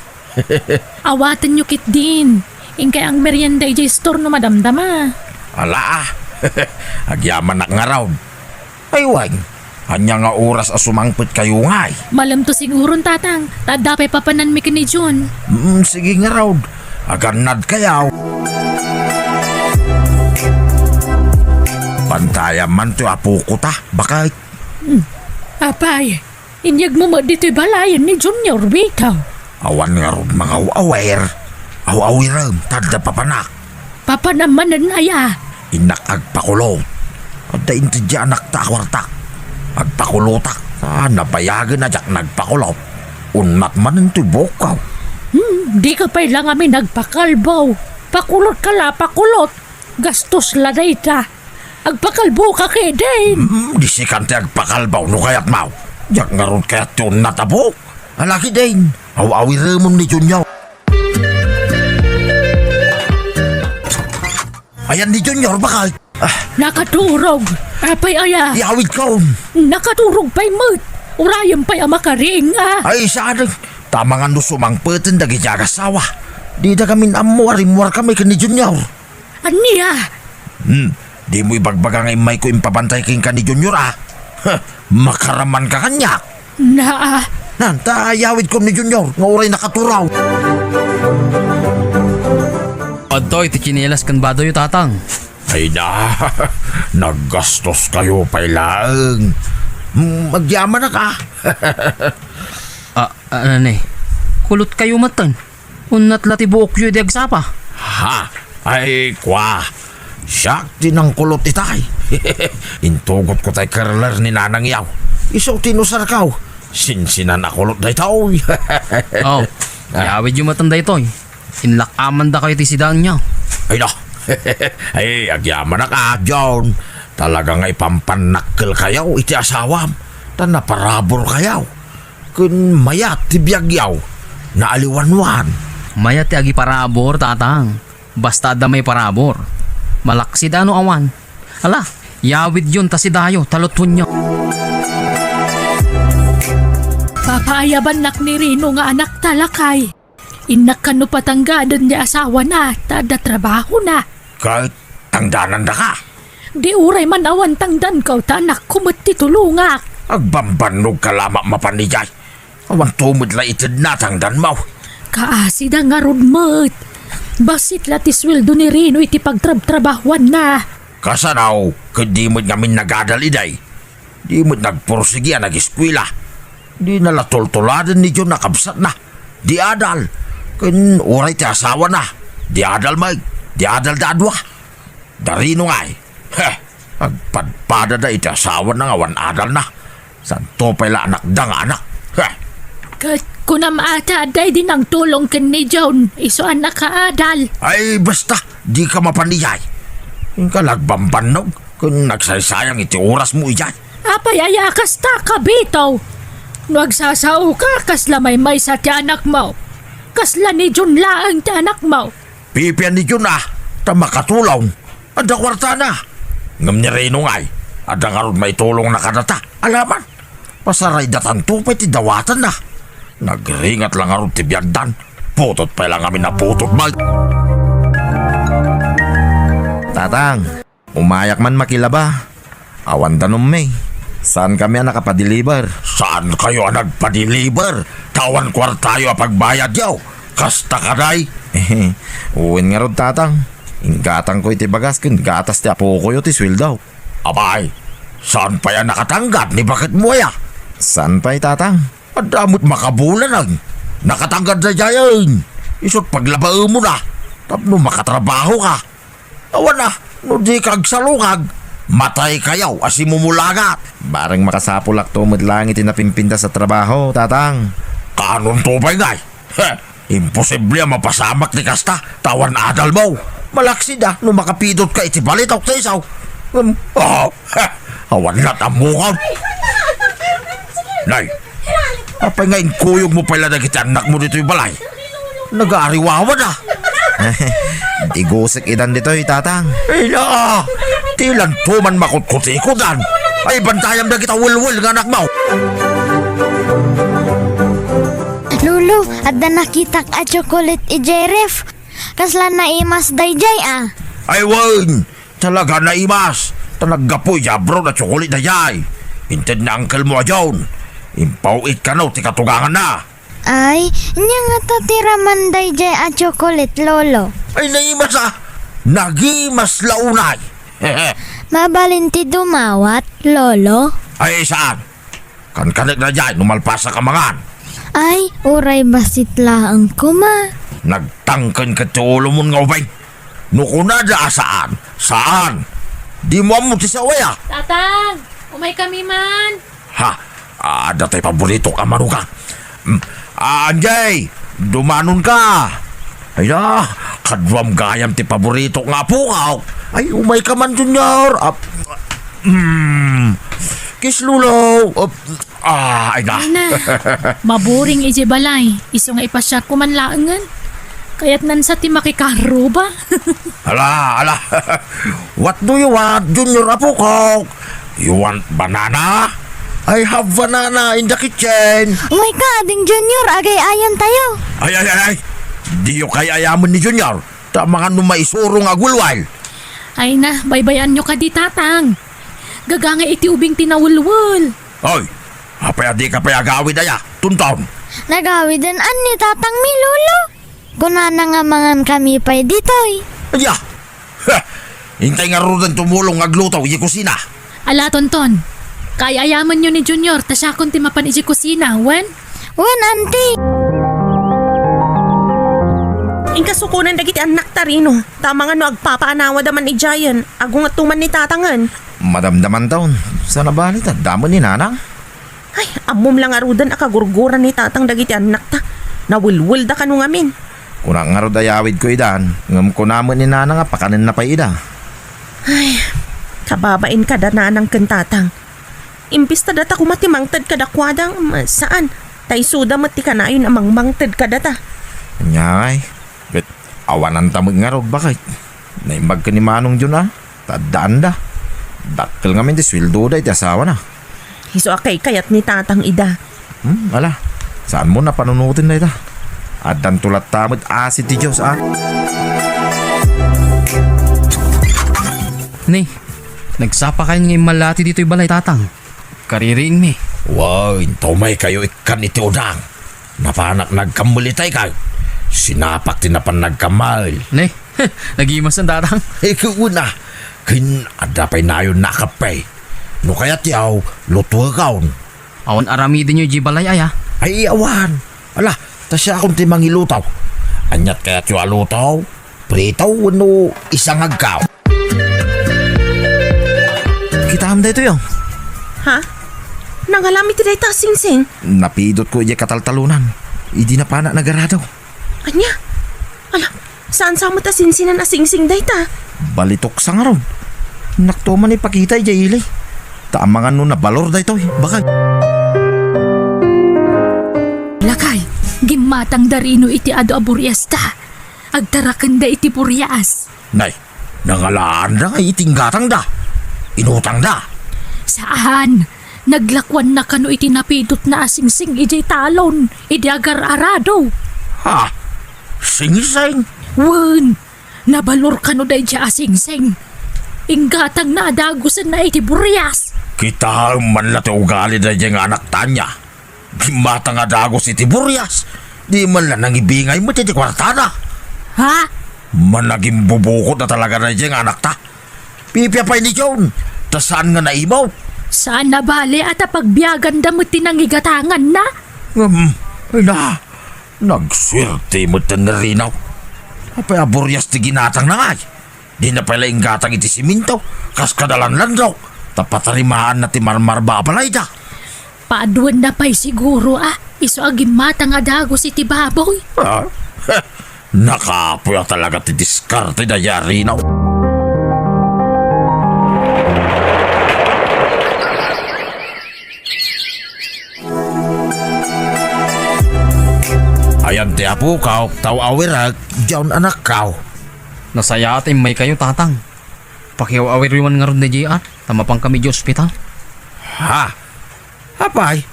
Awatenyo ketdin. Inkay agmerienda idiay store no madamdama. Ala, a. Agyamanak ngarud. Ay wen, ania nga oras a sumangpetkayo ngay? Malemto siguron, tatang, ta adda pay papananmi ken ni Jun. Mm, sige ngarud. Agannadkayo. Pantayam man ti apoko ta, baket. Hmm. Apay, inyegmo met ditoy balayen ni Junior, Vito. Awan ngarud mangaw-awir. Aw-awirem, ta adda papanak. Papanam manen aya? Innak agpakulot. Adda inted ti anakta a kuartak. Agpakulotak. Ah, nabayagen a diak nagpakulot. Unnat manen ti buokko. Hmm, dika pay la ngamin agpakalbo. Pakulot ka la, pakulot. Gastos la dayta. Agpakalbo ka ketdin. Hmm, di sikan ti agpakalbo no kayatmo. Diak ngarud kayat ti unnat a buok. Ala ketdin, aw-awiremon ni Junior. Ayan ni Junior, bakay? Ah. Nakaturog. Apay aya? Iyawidkon. Nakaturog pay met. Urayem pay a makaring, ah. Ay, saan? Tama nga no sumangpeten dagiti agassawa. Dida ngamin ammo a rimmuarkami ken ni Junior. Ania? Hmm, dimo ibagbaga nga immayko impabantay kenka ni Junior, ah. Huh, makaramanka kaniak. Naa. Nan, ta iyawidkon ni Junior nga uray nakaturog. Adtoy ti tsinelas ken badoyo, Tatang. Ay na, naggastoskayo pay laeng. Hmm, agyamanak, ah. Ah, ah, ne. Kulotkayo metten. Unnat la ti buokyo idi agsapa. Ha? Ay, kua. Siak ti nangkulot itay. Intugotko tay curler ni nanangyo. Isu ti inusarko. Sinsinan a kulot daytoy. Oh, ah, iyawidyo metten daytoy. Inlak-amandakayo ti sidaanyo. Ay, no. Ay, agyamanak, ah, John. Talaga nga ipampannakkelkayo iti asawam. Ta naparaburkayo. Ken mayat ti biagyo. Naaliwanwan. Mayat ti agiparabur, Tatang. Basta adda maiparabur. Malaksid a no awan. Ala, iyawidyon ta sidayo, ta lutwenyo. Papaayabannak ni Rino nga anakta, lakay. Innak kano patanggaden ti asawana, ta adda trabahona. Ket tangdanandaka? Di uray man awan tangdanko, ta anakko met ti tulongak. Agbambannogka la mapan idiay. Awanto met la itedna a tangdanmo. Kaasida ngarud met. Bassit la ti sueldo ni Rino iti pagtrabtrabahoanna. Kasano, ket di met ngamin nagadal idiay? Di met nagpursigi a nageskuela. Dina la tultuladen ni John a kabsatna. Di adal. Ken uray ti asawana. Di adal met. Di adalda a dua. Da Rino ngay. Heh, agpadpadada iti asawana nga awan adalna. Santo pay la anakda nga anak. Heh. Ket kunam a ta adda idi nangtulong ken ni John, isu a nakaadal. Ay, basta, dika mapan idiay. Inka la agbambannog, ken nagsaysayang iti orasmo idiay. Apay aya a kasta, kabito? No agsasaoka, kasla maymaysa ti anakmo. Kasla ni John laeng ti anakmo. Pipian ni John a, ta makatulong. Adda kuartana. Ngem ni Rino ngay, adda ngarud maitulongna kadata. Alaman, pasaraydatanto pay ti dawatanna. Nagringat la ngarud ti biagdan. Putot pay la ngamin a putot, bay. Tatang, umayak man makilaba. Awan danummi. Saankami a nakapadeliver. Saankayo a nagpadeliver? Ta awan kuartayo a pagbayadyo. Kasta kadi? Wen ngarud, Tatang. Inggatangko iti bagas ken gatas ti apokoyo ti sueldo. Apay, saan pay a nakatanggad ni baketmo aya? Saan pay, Tatang? Adda met makabulanag. Nakatanggad daydiayen. Isut' paglabaemon a tapno makatrabahoka. Awan a, no dika agsalukag, mataykayo a simumulagat. Bareng makasapulakto met laeng iti napimpintas a trabaho, Tatang. Kaanonto pay ngay? Heh, imposible a mapasamak ti kasta, ta awan adalmo. Malaksid a no makapidotka iti balitok ti isu. Ngem, oh, heh, awan lat' ammokon. Nay, apay nga inkuyogmo pay la dagiti annakmo ditoy balay? Nagaariwawada. Digusek idan ditoy, Tatang. Ina, ti lanto man makutkutikodan. Ay, bantayam dagita welwel nga annakmo. Lolo, adda nakitak a tsokolit idiay ref. Kasla naimas daydiay a. Ay, wen. Talaga naimas, ta naggapu idiay abroad a tsokolit daydiay. Inted ni unclemo a John. Impaw-it kano ti katuganganna. Ay, ania ngata ti raman daydiay a tsokolit, Lolo? Ay, naimas a! Nagimas la unay! Mabalin ti dumawat, Lolo? Ay, saan? Kankanek daydiay no malpasak a mangan. Ay, uray bassit laeng koma. Nagtangken ket ti ulomon nga ubing. No kunada a saan, saan. Dimo ammo ti sao aya. Tatang, umaykami man. Ha, adda tay paboritok a manugang. Mm, Ah, Anjay, dumanonka. Ay na, kaduam gayam ti paboritok nga apok. Ay, umayka man, Junior. Ah, mm, Kiss Lolo. Ah, ah, ay na. Ay na. Maburing idiay balay. Isu nga ipasiarko man laengen. Kayatnan sa ti makikarro ba? Ala, ala. What do you want, Junior apokok? You want banana? I have banana in the kitchen. Umayka, Ading Junior, agay-ayam tayo. Ay, ay, ay, ay. Diyo kay-ayamen ni Junior. Ta mangan no maisurong nga agwilwal. Ay na, baybay-anyo kadi, Tatang. Gagangay iti ubing ti nawelwel. Oy, apay a dika pay agawid aya, Tonton? Nagawiden ni Tatang mi, Lolo. Kunana nga mangan kami pay ditoy. Aya! Ha! Intay ngaruden tumulong nga agluto idiay kusina. Ala, Tonton. Kay-ayamenyo ni Junior, ta siakon ti mapan idiay kusina, wen? Wen, Auntie. Inka sukonen dagiti annakta, Rino. Ta mangan no agpapaanawada man idiayen, agungetto man ni Tatangen. Madamdamanton, saan a bale ta adda met ni Nanang? Ay, ammom la ngaruden a kagurgura ni Tatang dagiti annakta. Nawelwelda kano ngamin. Kunak ngarud a yawidko idan, ngem kuna met ni Nanang a pakanenna pay ida. Ay, kababain kada Nanang ken Tatang. Imbes ta data koma ti mangted kadakuada, ngem saan. Ta isuda met ti kanayon a mangmangted kadata. Ania ngay, ket awananta met ngarud, baket. Naimbag ken ni Manong Jun a, ta addaanda. Dakkel ngamin ti sueldoda iti asawana. Isu a kaykayat ni Tatang ida. Hmm, ala, saanmo a panunoten dayta. Addanto latta met asi ti Dios a. Ni, nagsapakayon nga immallati ditoy balay, Tatang. Kaririingmi. Wen, ta umaykayo ikkan iti udang. Napanak nagkammel itay kay. Sinapak ti napan nagkammel. Ne, nagimasen, Tatang. Ikaw na. Ken adda pay nayon a kape. No kayatyo, lutuekon. Awan aramidenyo idiay balay aya? Ay, awan. Ala, ta siakon ti mangiluto. Aniat kayatyo a luto? Prito wenno isangagko? Kitaem daytoy, oh. Ha? Nangalam iti dayta a singsing? Napidotko idiay kataltalonan. Idi napanak nagarado. Ania? Ala, saan sa met a sinsinan a singsing dayta? Balitok sa ngarud. Nakto man ipakita idiay ili. Ta amangan no nabalor daytoy. Bakay. Lakay, gimmatangda Rino iti adu a buriasta. Agtarakenda iti burias. Nay, nangalaanda nga iti inggatangda. Inutangda. Saan. Naglakuanna kano iti napidotna a singsing idiay talon, idi agar-arado. Ha? Singsing? Wen, nabalor kano daydiay a singsing. Inggatangna a dagusenna iti burias. Kitaem man la ti ugali daydiay nga anakta ania. Gimmatang a dagus iti burias. Di man la nangibingay met iti kuartana. Ha? Managimbubukod a talaga daydiay nga anakta. Pipia pay ni John, ta saan nga naimaw? Saan a bale a ta pagbiaganda met ti nangigatanganna? Ngem, ina, nagsuerte met ni Rino. Apay a burias ti ginatangna ngay? Dina pay la inggatang iti siminto, kas kada lanlandok, ta patarimaanna ti marmarba a balayda. Paaduenna pay siguro a isu a gimmatang a dagus iti baboy. Ah, heh, nakapuy a talaga ti diskarte daydiay a Rino. Ayan ti apokaw, ta aw-awirek, John anakkaw. Nasayaat a immaykayo, Tatang. Pakiaw-awiryo man ngarud ni J R, ta mapankami idiay ospital. Ha? Apay,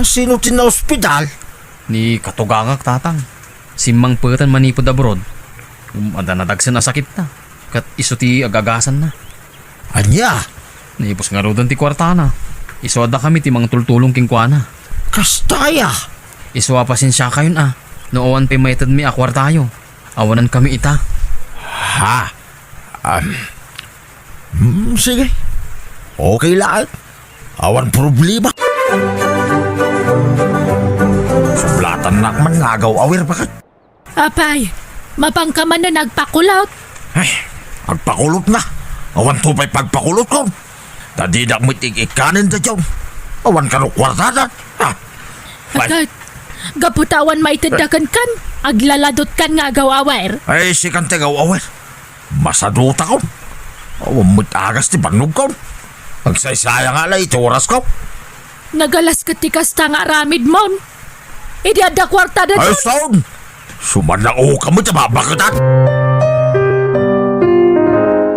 sino ti naospital? Ni katugangak, Tatang. Simmangpeten manipud abroad. Ngem adda nadagsen a sakitna, ket isu ti ag-agasanna. Ania? Naipus ngaruden ti kuartana. Isu a dakami ti mangtultulong kenkuana. Kasta aya? Isu a pasensiakayon a, no awan pay maitedmi a kuartayo. Awanankami ita. Ha? Um, hmm, sige. Okay laeng. Awan problema. Sublatannak man nga agaw-awir, baket. Apay, mapanka manen agpakulot? Ay, agpakulotna. Awanto pay pagpakulotkon. Ta didak met ik-ikkanen daydiay. Awan kano kuartada. Ha? Ay. Agay, Gapu ta awan maitedda kenkan, aglaladutkan nga agaw-awer. Ay, sikan ti agaw-awer. Masadutakon. Awan met agas ti bannogkon. Agsaysayang nga la iti orasko. Nagalas ket ti kasta nga aramidmon. Idi adda kuarta da Ay, John. Son! Sumannao ka met a babaketan.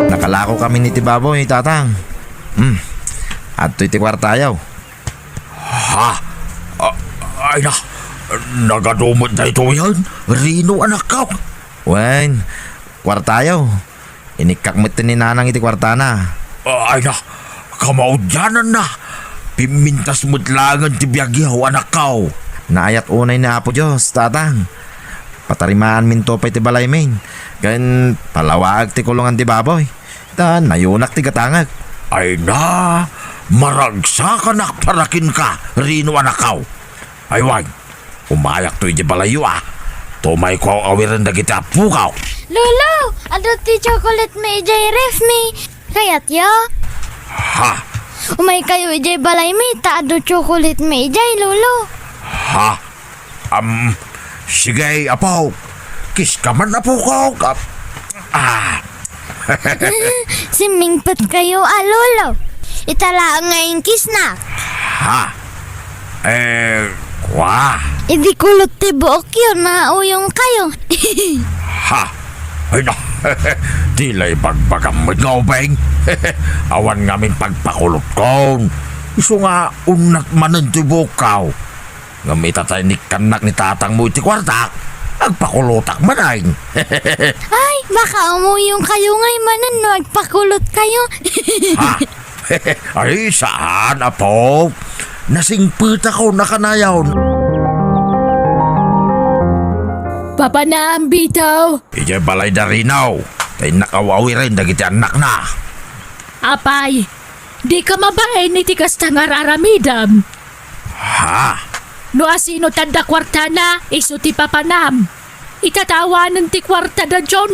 Nakalako kami ni ti baboy, tatang. Hmm. Adtoy ti kuartayo. Ha? A-, ay na, nagadu met daytoyen, Rino, anakko. Wen, kuartayo. Inikkak met ni Nanang iti kuartana. Ay na, kamaudiananna. Pimmintas met laengen ti biagyo, anakko. Naayat unay ni Apo Dios, tatang. Patarimaanminto pay ti balaymi, ken palawaek ti kulongan ti baboy. Ta nayunak ti gatangek. Ay na, maragsakanak para kenka, Rino, anakko. Ay wen, umayakto idiay balayyo a. Tumayko aw-awiren dagiti appokaw. Lolo, adu ti chocolate mi idiay ref mi. Kayatyo? Ha? Umaykayo idiay balaymi ta adu chocolate mi idiay, Lolo. Ha? Am, sige, apo. Kiska man, apokok. Ap-, ah. Simmingpetkayo a, Lolo. Ita laeng nga inkisnak. Ha? Eh, kua? Idi kulot ti buokyo, nauyongkayo. Ha? Ay, na. Di la ibagbagam met nga ubing. Awan ngamin pagpakulotkon. Isu nga, unnat manen ti buokkaw. Ngem ita ta inikkannak ni tatangmo iti kuartak, agpakulotak manen. Ay, baka umuyongkayo ngay manen no agpakulotkayo. Ha? Ay, saan, apo. Nasingpetakon a kanayon. Papanam, Bitaw. Idiay balay da Rino. Ta innak aw-awiren dagiti annakna. Apay, dika mabain iti kasta nga ar-aramidem. Ha? No asino ti adda kuartana, isu ti papanam. Ita ta awanen ti kuarta da John,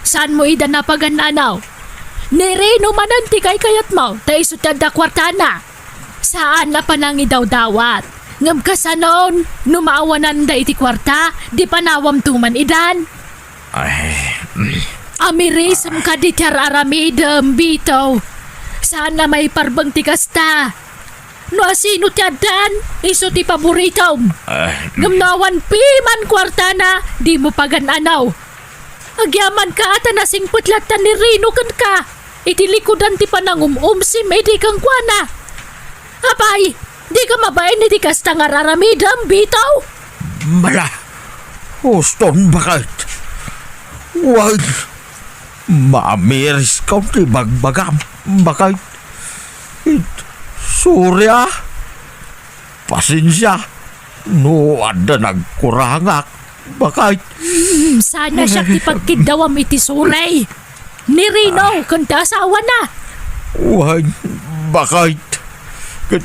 saanmo ida napagan-anaw. Ni Rino manen ti kaykayatmo, ta isu ti adda kuartana. Saan a panangidawdawat. Ngem kasanon, no maawananda iti kuarta, di panawamto man idan. Ay, mm. Amirisem kadi ti ar-aramidem, Bitaw. Saan a maiparbeng ti kasta. No asino ti addan, isu ti paboritom. Ah. Ngem no awan piman kuartana, dimo pagan-anaw. Agyamanka a ta nasingpet latta ni Rino kenka iti likudan ti panangum-umsim idi kenkuana. Apay, dika mabain iti kasta nga ar-aramidem, Bitaw? Mala, uston, baket. Wen, maamiris kaw ti bagbagam, baket. It, sorry, a. Pasensia no adda nagkurangak, baket. Hmm, sana siak ti pagkiddawam iti sorry. Ni Rino, ah, ken ti asawana. Wen, baket. Ket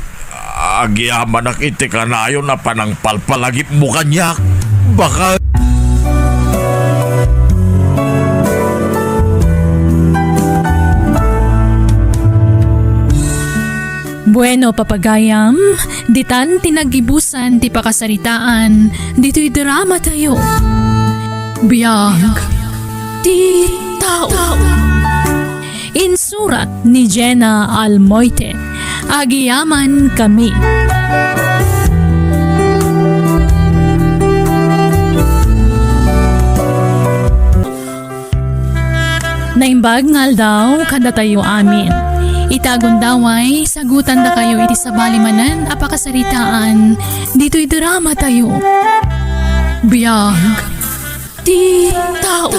agyamanak iti kanayon a panangpalpalagipmo kaniak, baket. Bueno, papagayam, ditan ti naggibusan ti pakasaritaan ditoy drama tayo. Biag ti tao. Insurat ni Jenna Almoite. Agiyaman kami. Naimbag nga aldaw kadatayo amin. Ita a gundaway, sagutandakayo iti sabali manen a pakasaritaan ditoy drama tayo. Biag ti tao.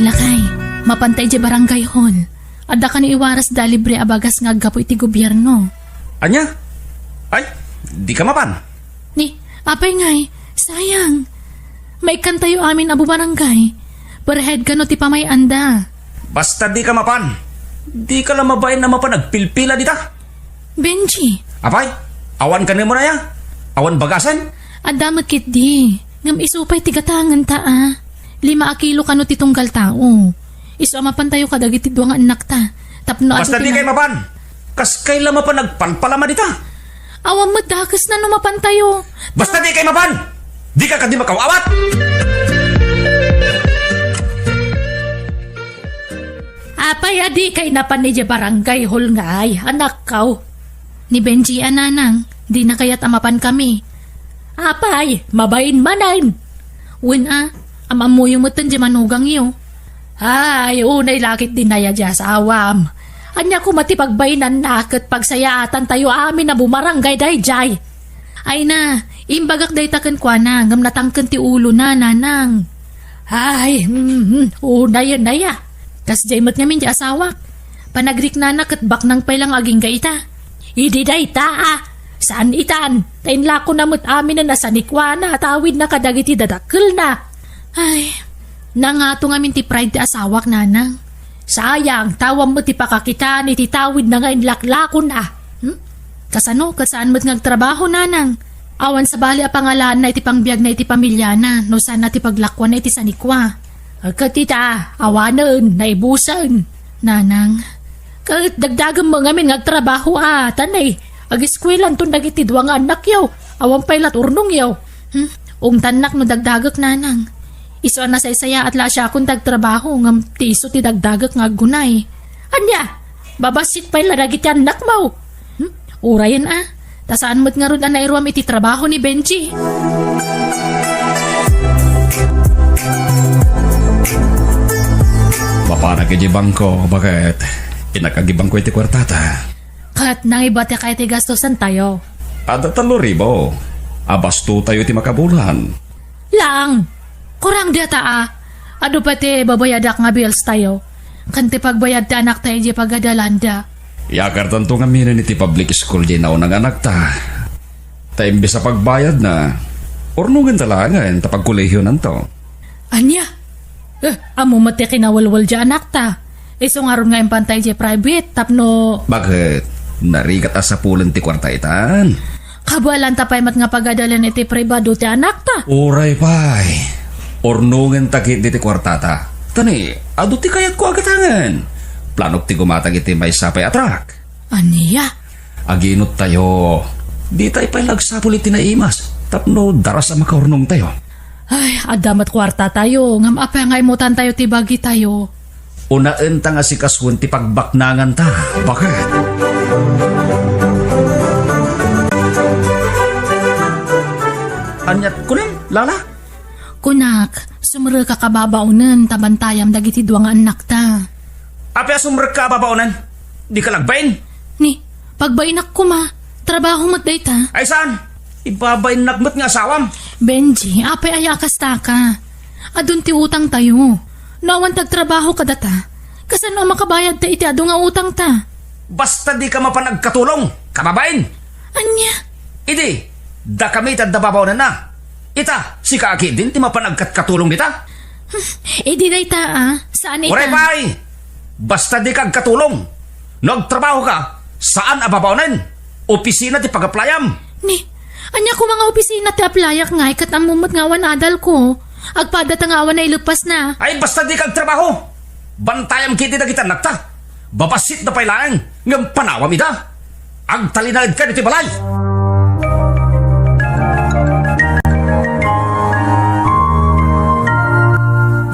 Lakay, mapanta idiay barangay hall. Adda kano iwaras da libre a bagas nga aggapu iti gobierno. Ania? Ay, dika mapan. Ni, apay ngay, sayang. Maikkantayo amin a bubarangay. Per head kano ti pamay-anda. Basta dika mapan. Dika la mabain a mapan agpilpila dita. Benji. Apay, awan kano aya? Awan bagasen? Adda met ketdi. Ngem isu pay ti gatangenta a. Lima a kilo kano ti tunggal tao. Isu a mapantayo kadagiti dua nga annakta. Tapno adu Basta ti dikay ma- mapan. Kaskay la mapan agpalpalama dita. Awan met dakesna no mapantayo. Basta dikay mapan! Dika kadi makaw-awat! Apay a dikay napan idiay barangay hall ngay, anakkaw? Ni Benji a nanang, dina kayat a mapankami. Apay, mabain manen. Wen a, am-ammoyo metten diay manugangyo. Ay, unay la ketdin aya diay asawam. Ania koma ti pagbainanna ket pagsayaatantayo amin a bumarangay daydiay. Ay na, imbagak dayta kenkuana ngem natangken ti ulona, nanang. Ay, mm, unayen aya. Kasdiay met ngamin diay asawak. Panagriknana ket baknang pay la nga agingga ita. Idi dayta, a, saan itan, ta inlakona met aminen a sanikuana a tawidna kadagiti dadakkelna. Ay, nangato ngamin ti pride ti asawak, nanang. Sayang, ta awan met ti pakakitaan iti tawidna nga inlaklakona. Hmm? Kasano, ket saan met nga agtrabaho, nanang? Awan sabali a pangalaanna iti pangbiagna iti pamiliana, no saanna ti paglakuanna iti sanikua. Ket ita, awanen, naibusen, nanang. Ket dagdagem met ngamin nga agtrabaho a, ta nay, ageskuelanton dagiti dua nga annakyo, awan pay lat urnongyo. Hmm? Ungtannak no dagdagek, nanang. Isu a nasaysayaat la a siakon ti agtrabaho, ngem ti isu ti dagdagek nga aggunay. Ania? Babassit pay la dagiti annakmo. Hmm? Urayen a. Ta saan met ngarud a nairuam iti trabaho ni Benji. Mapanak idiay bangko, baket? Innak agi bangko iti kuartata. Ket nangibatika iti gastusantayo. Adda tallo ribu. Abastotayo iti makabulan. Laeng, kurang dayta a. Adu pay ti babayadak nga bills tayo. Ken ti pagbayad ti anakta idiay pagadalanda. Iyakartanto ngaminen iti public school diay nauna nga anakta. Ta imbes a pagbayadna, urnongenta laengen ta pagkolehionanto. Ania? Eh, ammo met ti kinawalwal diay anakta. Isu ngarud nga impantay diay private tapno... Baket? Narigat a sapulen ti kuarta itan? Kabaelanta pay met nga pagadalen iti pribado ti anakta. Uray pay. Urnongenta ketdi ti kuartata. Ta ni, adu ti kayatko a gatangen. Planok ti gumatang iti maysa pay a truck. Ania? Aginuttayo. Ditay pay la agsapul iti naimas tapno daras a makaurnongtayo. Ay, adda met kuartatayo, ngem apay nga imutantayo ti bagitayo? Unaenta nga sikasuen ti pagbaknanganta. Baket? Aniat kunam, Lala? Kunak, sumrekka a babaonen ta bantayam dagiti dua nga annakta. Apay a sumrekka a babaonen? Dika la agbain? Ni, pagbainak koma. Trabaho met dayta. Ay saan? Ibabainnak met nga asawam. Benji, apay aya a kastaka? Adun ti utangtayo. No awan ti agtrabaho kadata, kasano a makabayadta iti adu nga utangta? Basta dika mapan agkatulong, kababain! Ania? Idi, dakami ti adda babaonenna. Ita, sika a ketdin ti mapan agkatkatulong dita? Hmm, idi dayta a, saan ita? Uray pay! Basta dika agkatulong. No agtrabahoka, saan a babaonen. Opisina ti pag-applyam. Ni, ania koma nga opisina ti applyak ngay ket ammo met nga awan adalko? Agpadata nga awan naileppasna. Ay, basta dika agtrabaho. Bantayam ketdi dagiti annakta. Babassitda pay laeng, ngem panawam ida. Agtalinaedkan iti balay.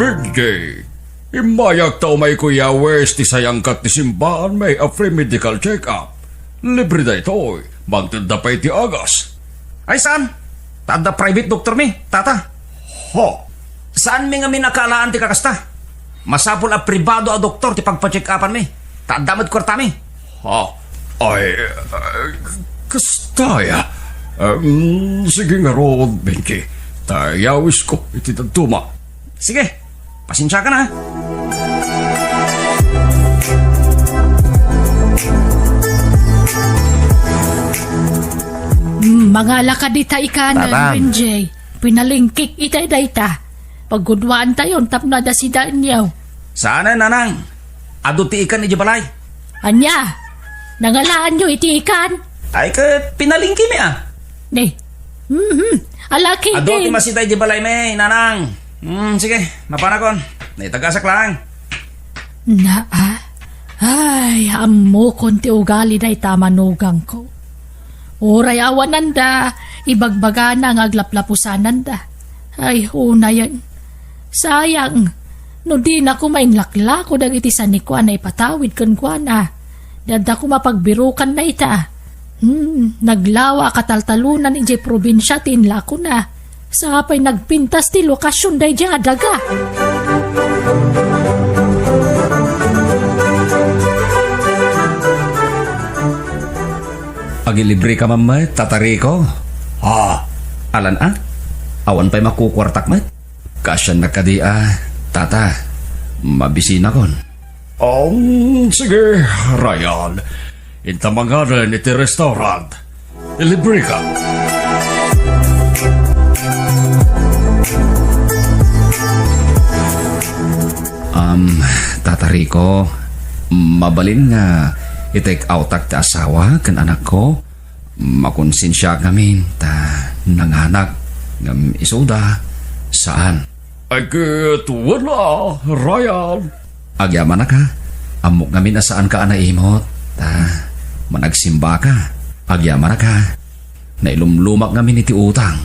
Birthday. Immayak ta umay, Kuya Wes, ti sayangkat ti simbaan may a free medical check-up. Libre daytoy. Mangtedda pay ti agas. Ay saan? Ta adda private doktor mi, tata. Ho. Saan mi ngamin a kaalaan ti kakasta? Masapul a pribado a doktor ti pagpacheck-upan mi. Ta adda met kuarta mi. Ha? Ay, ay, kasta aya. Em, sige ngarud, Benji. Ta yawisko iti dadduma. Sige, pasensiakan a. Mm, mangala ka dita ikanen, Tatan. Benji. Pinalingkik ita dayta. Paggunwaantayon tapno adda sidaenyo. Saanen, nanang. Adu ti ikan iti balay. Ania? Nangalaanyo iti ikan? Ay, ket pinalingkimi a. Ni. Mhm. Alaki. Adu ti masida iti balay mi, nanang. Hmm, sige, mapanakon. Naitagasak lang. Naa. Ay, ammokon ti ugali dayta manugangko. Uray awananda, ibagbagana nga aglaplapusananda. Ay, unayen. Sayang, no dina koma inlaklako dagiti sanikuana ipatawid kenkuana. Di adda koma pagbirukanna ita. Hmm, naglawa a kataltalonan idiay probinsia ti inlakona. Sapay nagpintas ti lokasion daydiay a daga. Agilibre ka man met, Tata Rico? Ah, alan a? Awan pay makukuartak met? Kaasiannak kadi a, Tata, mabisinakon. Um, sige, Ryan. Inta manganen iti restaurant. Ilibre ka. Um, Tata Rico, mabalin nga i-take outak ti asawa ken anakko? Makonsensiak ngamin ta nanganak ngem isuda, saan. Ay ket wala, Ryan. Agyamanak a, ammok ngamin a saanka a naimot ta managsimbaka. Agyamanak a, nailumlumak ngamin iti utang.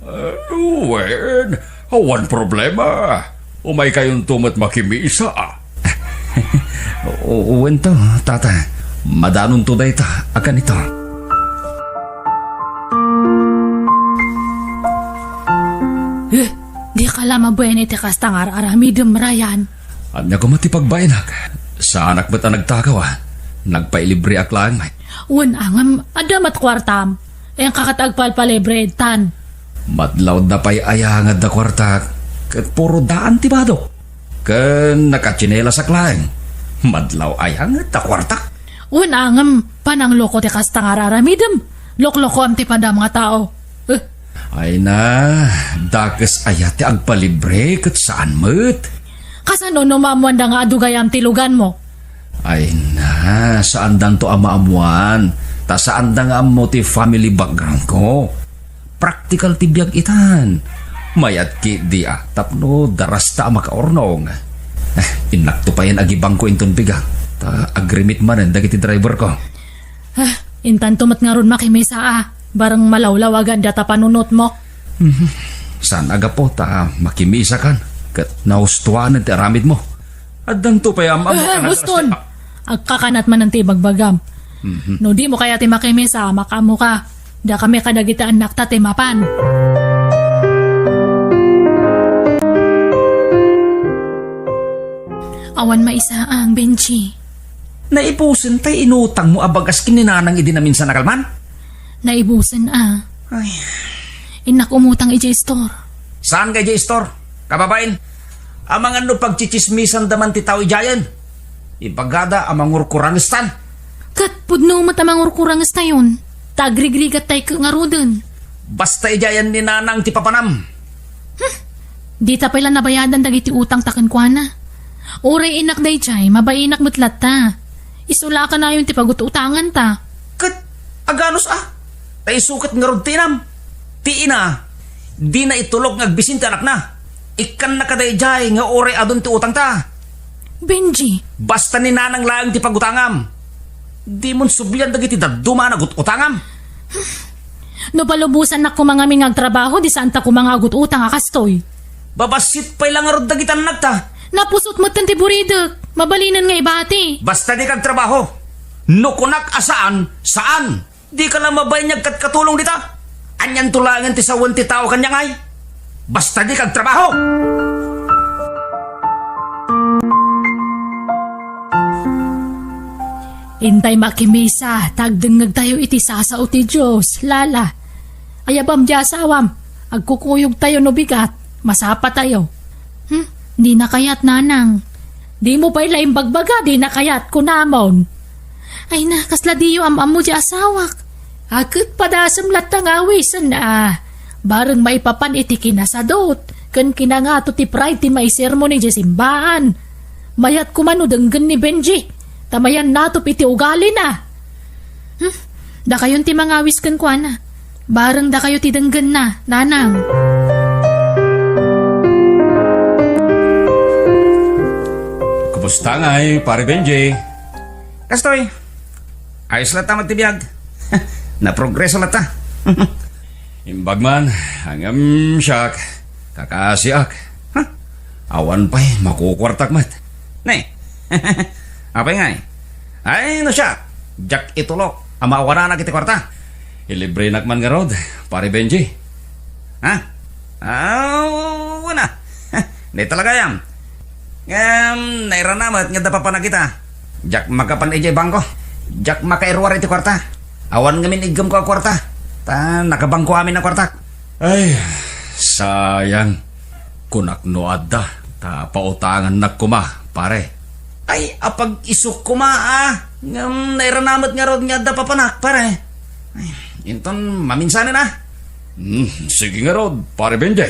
Eh, wen, awan problema. Umaykayonto met makimisa. O-, wen to, Tata. Madanonto dayta a kanito. Eh, dika la mabain iti kasta nga ar-aramidem, Ryan. Ania koma ti pagbaenak? Saanak met a nagtakaw a. Nagpailibreak laeng met. Wen a ngem, adda met kuartam. Inka ket agpalpalibre intan. Madlawda pay aya nga adda kuartak, ket puro daan ti badok. Ken nakatsinilasak laeng. Madlaw aya nga adda kuartak. Wen a ngem, panangloko ti kasta nga ar-aramidem. Loklokoam ti padam nga tao. Eh. Ay na, dakes aya ti agpalibre ket saan met. Kasano no maammoanda nga adu gayam ti luganmo? Ay na, saandanto a maammoan, ta saanda nga ammo ti family background ko. Praktikal ti biag itan. Mayat ketdi a tapno darasta a makaurnong. Eh, innakto payen agibangko inton bigat, ta agrimit manen dagiti driver ko. Ah, intanto met ngarud makimisa a, bareng malawlawagan data panunotmo. Mhm. Saan a gapu ta makimisakan ket nahustuanen ti aramidmo. Addanto pay am-ammo Ah, a Boston! Agkakanat manen ti ibagbagam. Mhm. No dimo kayat ti makimisa, makaammoka. Dakami kadagiti annakta ti mapan. Awan maisaang, Benji. Naibusen tay inutangmo a bagas ken ni Nanang idi naminsan a kalman? Naibusen a. Ay. Innak umutang idiay istor. Saan nga idiay istor? Kababain, amangan no pagtsitsismisanda man ti tao idiayen. Ibagada a mangurkurangestan. Ket pudno met a mangurkuranges tayon, ta agrigrigat tay ket ngaruden. Basta idiayen ni Nanang ti papanam. Hmm. Dita pay la nabayadan dagiti utangta kenkuana. Uray innak daydiay, mabainak met latta. Isu la a kanayon ti pagut-utanganta. Ket aganus a? Ta isu ket ngarud ti inam. Ti ina, dina itulok nga agbisin ti anakna. Ikkannaka daydiay nga uray adun ti utangta. Benji. Basta ni Nanang laeng ti pagutangam. Dimon sublian dagiti dadduma a nagut-utangam. No palubosannak koma ngamin nga agtrabaho, di saanta koma nga agut-utang a kastoy. Babassit pay la ngarud dagiti annakta. Napusot metten ti buridek. Mabalinen nga ibati. Basta dika agtrabaho. No kunak a saan, saan. Dika la mabain nga agkatkatulong dita. Anianto laengen ti sawen ti tao kaniak ngay? Basta dika agtrabaho. Intay makimisa, ta agdengngegtayo iti sasao ti Dios, Lala. Ayabam diay asawam, agkukuyogtayo no bigat, masapatayo. Hmm, dina kayat, Nanang. Dimo pay la imbagbaga, dina kayat, kunamon. Ay na, kasla diyo am-ammo diay asawak. Ket padasem latta nga awisen a. Bareng maipapan iti kinasadut, ken kinangato ti pride ti maisermon idiay simbaan. Mayat koma no denggen ni Benji, ta mayan natop iti ugalina. Hmm, dakayon ti mangawis kenkuana. Bareng dakayo ti denggenna, Nanang. Kumusta ngay, Pare Benji? Kastoy, ayos latta met ti biag. Naprogreso latta. Imbag man, ngem siak, kakaasiak. Ha? Awan pay makukuartak met. Ne? Apay ngay? Ay, no siak, diak itulok a maawananak iti kuarta. Ilibrenak man ngarud, Pare Benji. Ha? Aw, wen a. Di talaga yan. Ngem, nairana met nga adda papanak ita. Diak makapan idiay bangko. Diak makairuar iti kuarta. Awan ngamin iggem ko a kuarta. Ta nakabangko amin a kuartak. Ay, sayang. Kunak no adda, ta pautangannak koma, pare. Ay, apag-isuk koma, a. Ngem, nairana met ngarud nga adda papanak, pare. Ay, inton maminsanen, a. Hmm, sige ngarud, Pare Benjay.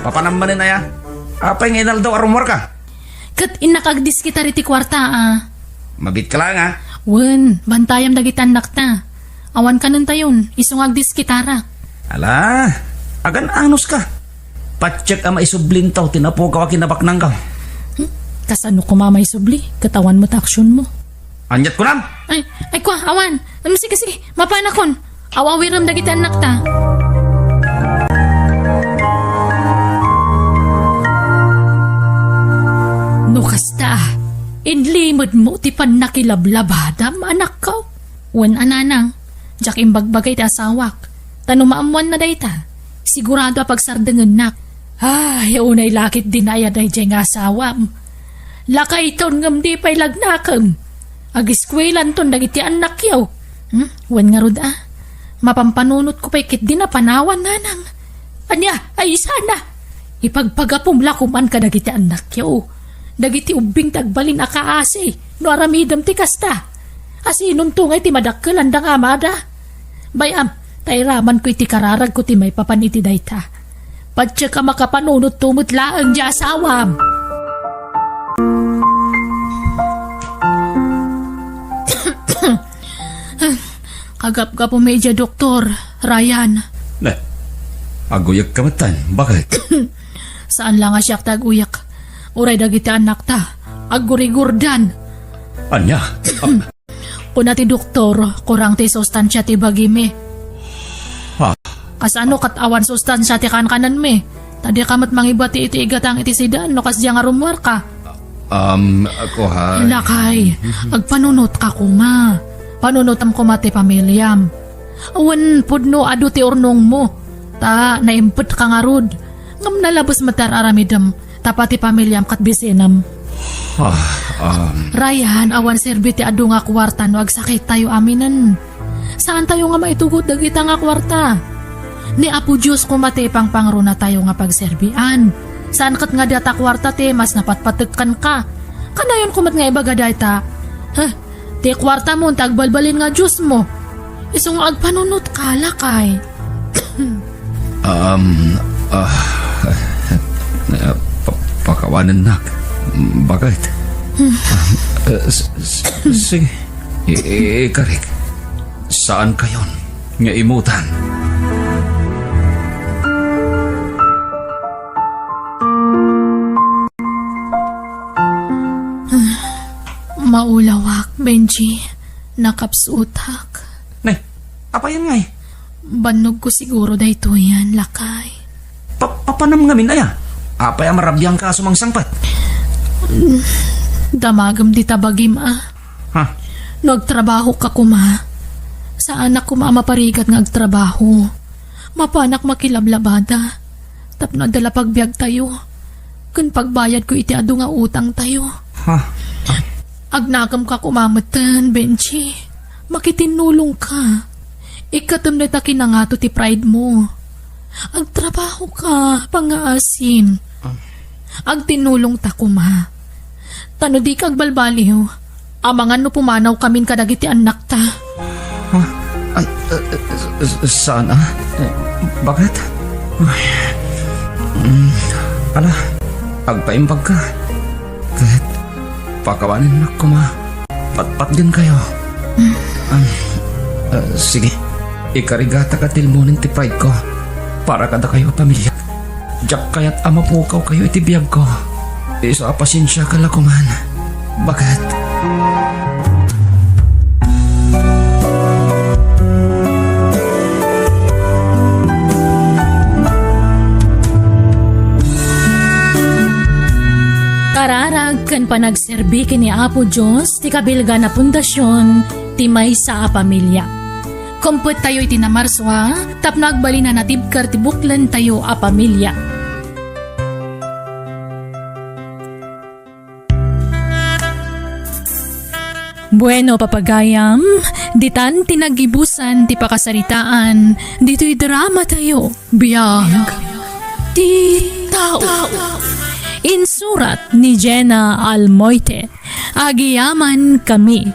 Papanam manen aya? Apay nga inaldaw a rummuarka? Ket innak agdiskitar iti kuarta, a. Mabiit ka laeng, a. Wen, bantayam dagiti annakta. Awan kanentayon, isu nga agdiskitarak. Ala, agan-anos ka. Patiek a maisublinto ti napukaw a kinabaknangko. Hmm? Kasano koma maisubli? Ket awan met aksionmo. Aniat kunam? Ay, ay, kua, awan. Em, sige, sige, mapanakon. Aw-awirem dagiti annakta. No kasta, inlimedmo ti pannakilablabadam, anakko. Wen a nanang, diak imbagbaga iti asawak, ta no maammoanna dayta, sigurado a pagsardengennak. Ay, unay la ketdi naaya daydiay nga asawam. Lakayton ngem di pay lagnakem. Agiskuelanton dagiti annakyo. Hmm? Wen ngarud a, mapampanunotko pay ketdi napanawan, nanang. Ania, ay sana? Ipagpagapom la koman kadagiti annakyo. Dagiti ubbing ti agbalin a kaasi no aramidem ti kasta. Asinonto ngay ti madakkel anda nga amada? Bay-am, ta iramanko iti kararagko ti maipapan iti dayta. Patiek a makapanunotto met laeng ti asawam. Kagapgapumi idiay doktor, Ryan. Ne, aguyek ka metten. Bakit? Saan la nga siak ti aguyek. Uray dagiti annakta, aggurigurdan. Ania? Kuna ti doktor, kurang ti sustansia ti bagimi. Ha? Kasano ket awan sustansia ti kankanenmi? Ta dika met mangibati iti igatang iti sidan no kasdiay nga rummuarka. Um, kuan. Lakay, agpanunotka koma. Panunotam koma ti pamiliam. Wen pudno adu ti urnongmo, ta naimpetka ngarud. Ngem nalabes met ti ar-aramidem, ta pati pamiliam ket bisinam. Ah, um. Ryan, awan serbi ti adu nga kuarta no agsakittayo aminen. Saantayo nga maitugot dagita nga kuarta. Ni Apo Dios koma ti ipangpangrunatayo nga pagserbian. Saan ket nga data kuarta ti mas napatpatek kenka. Kanayon koma nga ibaga dayta. Huh, ti kuartamon ti agbalbalin nga diosmo. Isu nga agpanunotka, lakay. Um, ah, ah, pa-, pakawanennak. Bakit? Hmm. Ah, s-, s-, sige. I-, i-, ikarik. Saankayon nga imutan? Maulawak, Benji. Nakapsutak. Ne, apayan ngay? Bannogko siguro daytoyen, lakay. Pa-, papanam ngamin aya? Apay a marabiangka a sumangsangpet? Damagem dita bagim a. Ha? No agtrabahoka koma, saanak koma a maparigat nga agtrabaho. Mapanak makilablabada tapno adda la pagbiagtayo ken pagbayadko iti adu nga utangtayo. Ha? Agnakemka koma metten, Benji. Makitinnulongka. Ikkatem dayta kinangato ti pride mo. Agtrabahoka, pangngaasim. Ah. Agtinnulongta koma. Ta no dika agbalbaliw, amangan no pumanawkamin kadagiti annakta. Ha? Ay, eh, eh, s-, saan, ah? Eh, bakit? Ay, mm, ala, agpaimbagka. Ket pakawanennak koma. Patpatgenkayo. Mm. Ay, eh, sige. Ikarigatak a tilmonen ti pride ko para kadakayo a pamilyak. Diak kayat a mapukawkayo iti biagko. Isu a pasensiaka la koman. Baket? Kararag ken panagserbi ken ni Apo Dios ti kabilgan a pundasyon ti maysa a pamilia. Kumpet tayo iti Namarsua tapno agbalin a natibker ti buklentayo a pamilia. Bueno, papagayam, ditan ti nagibusan ti pakasaritaan ditoy drama tayo. Biag ti tao. Insurat ni Jenna Almoite. Agiyaman kami.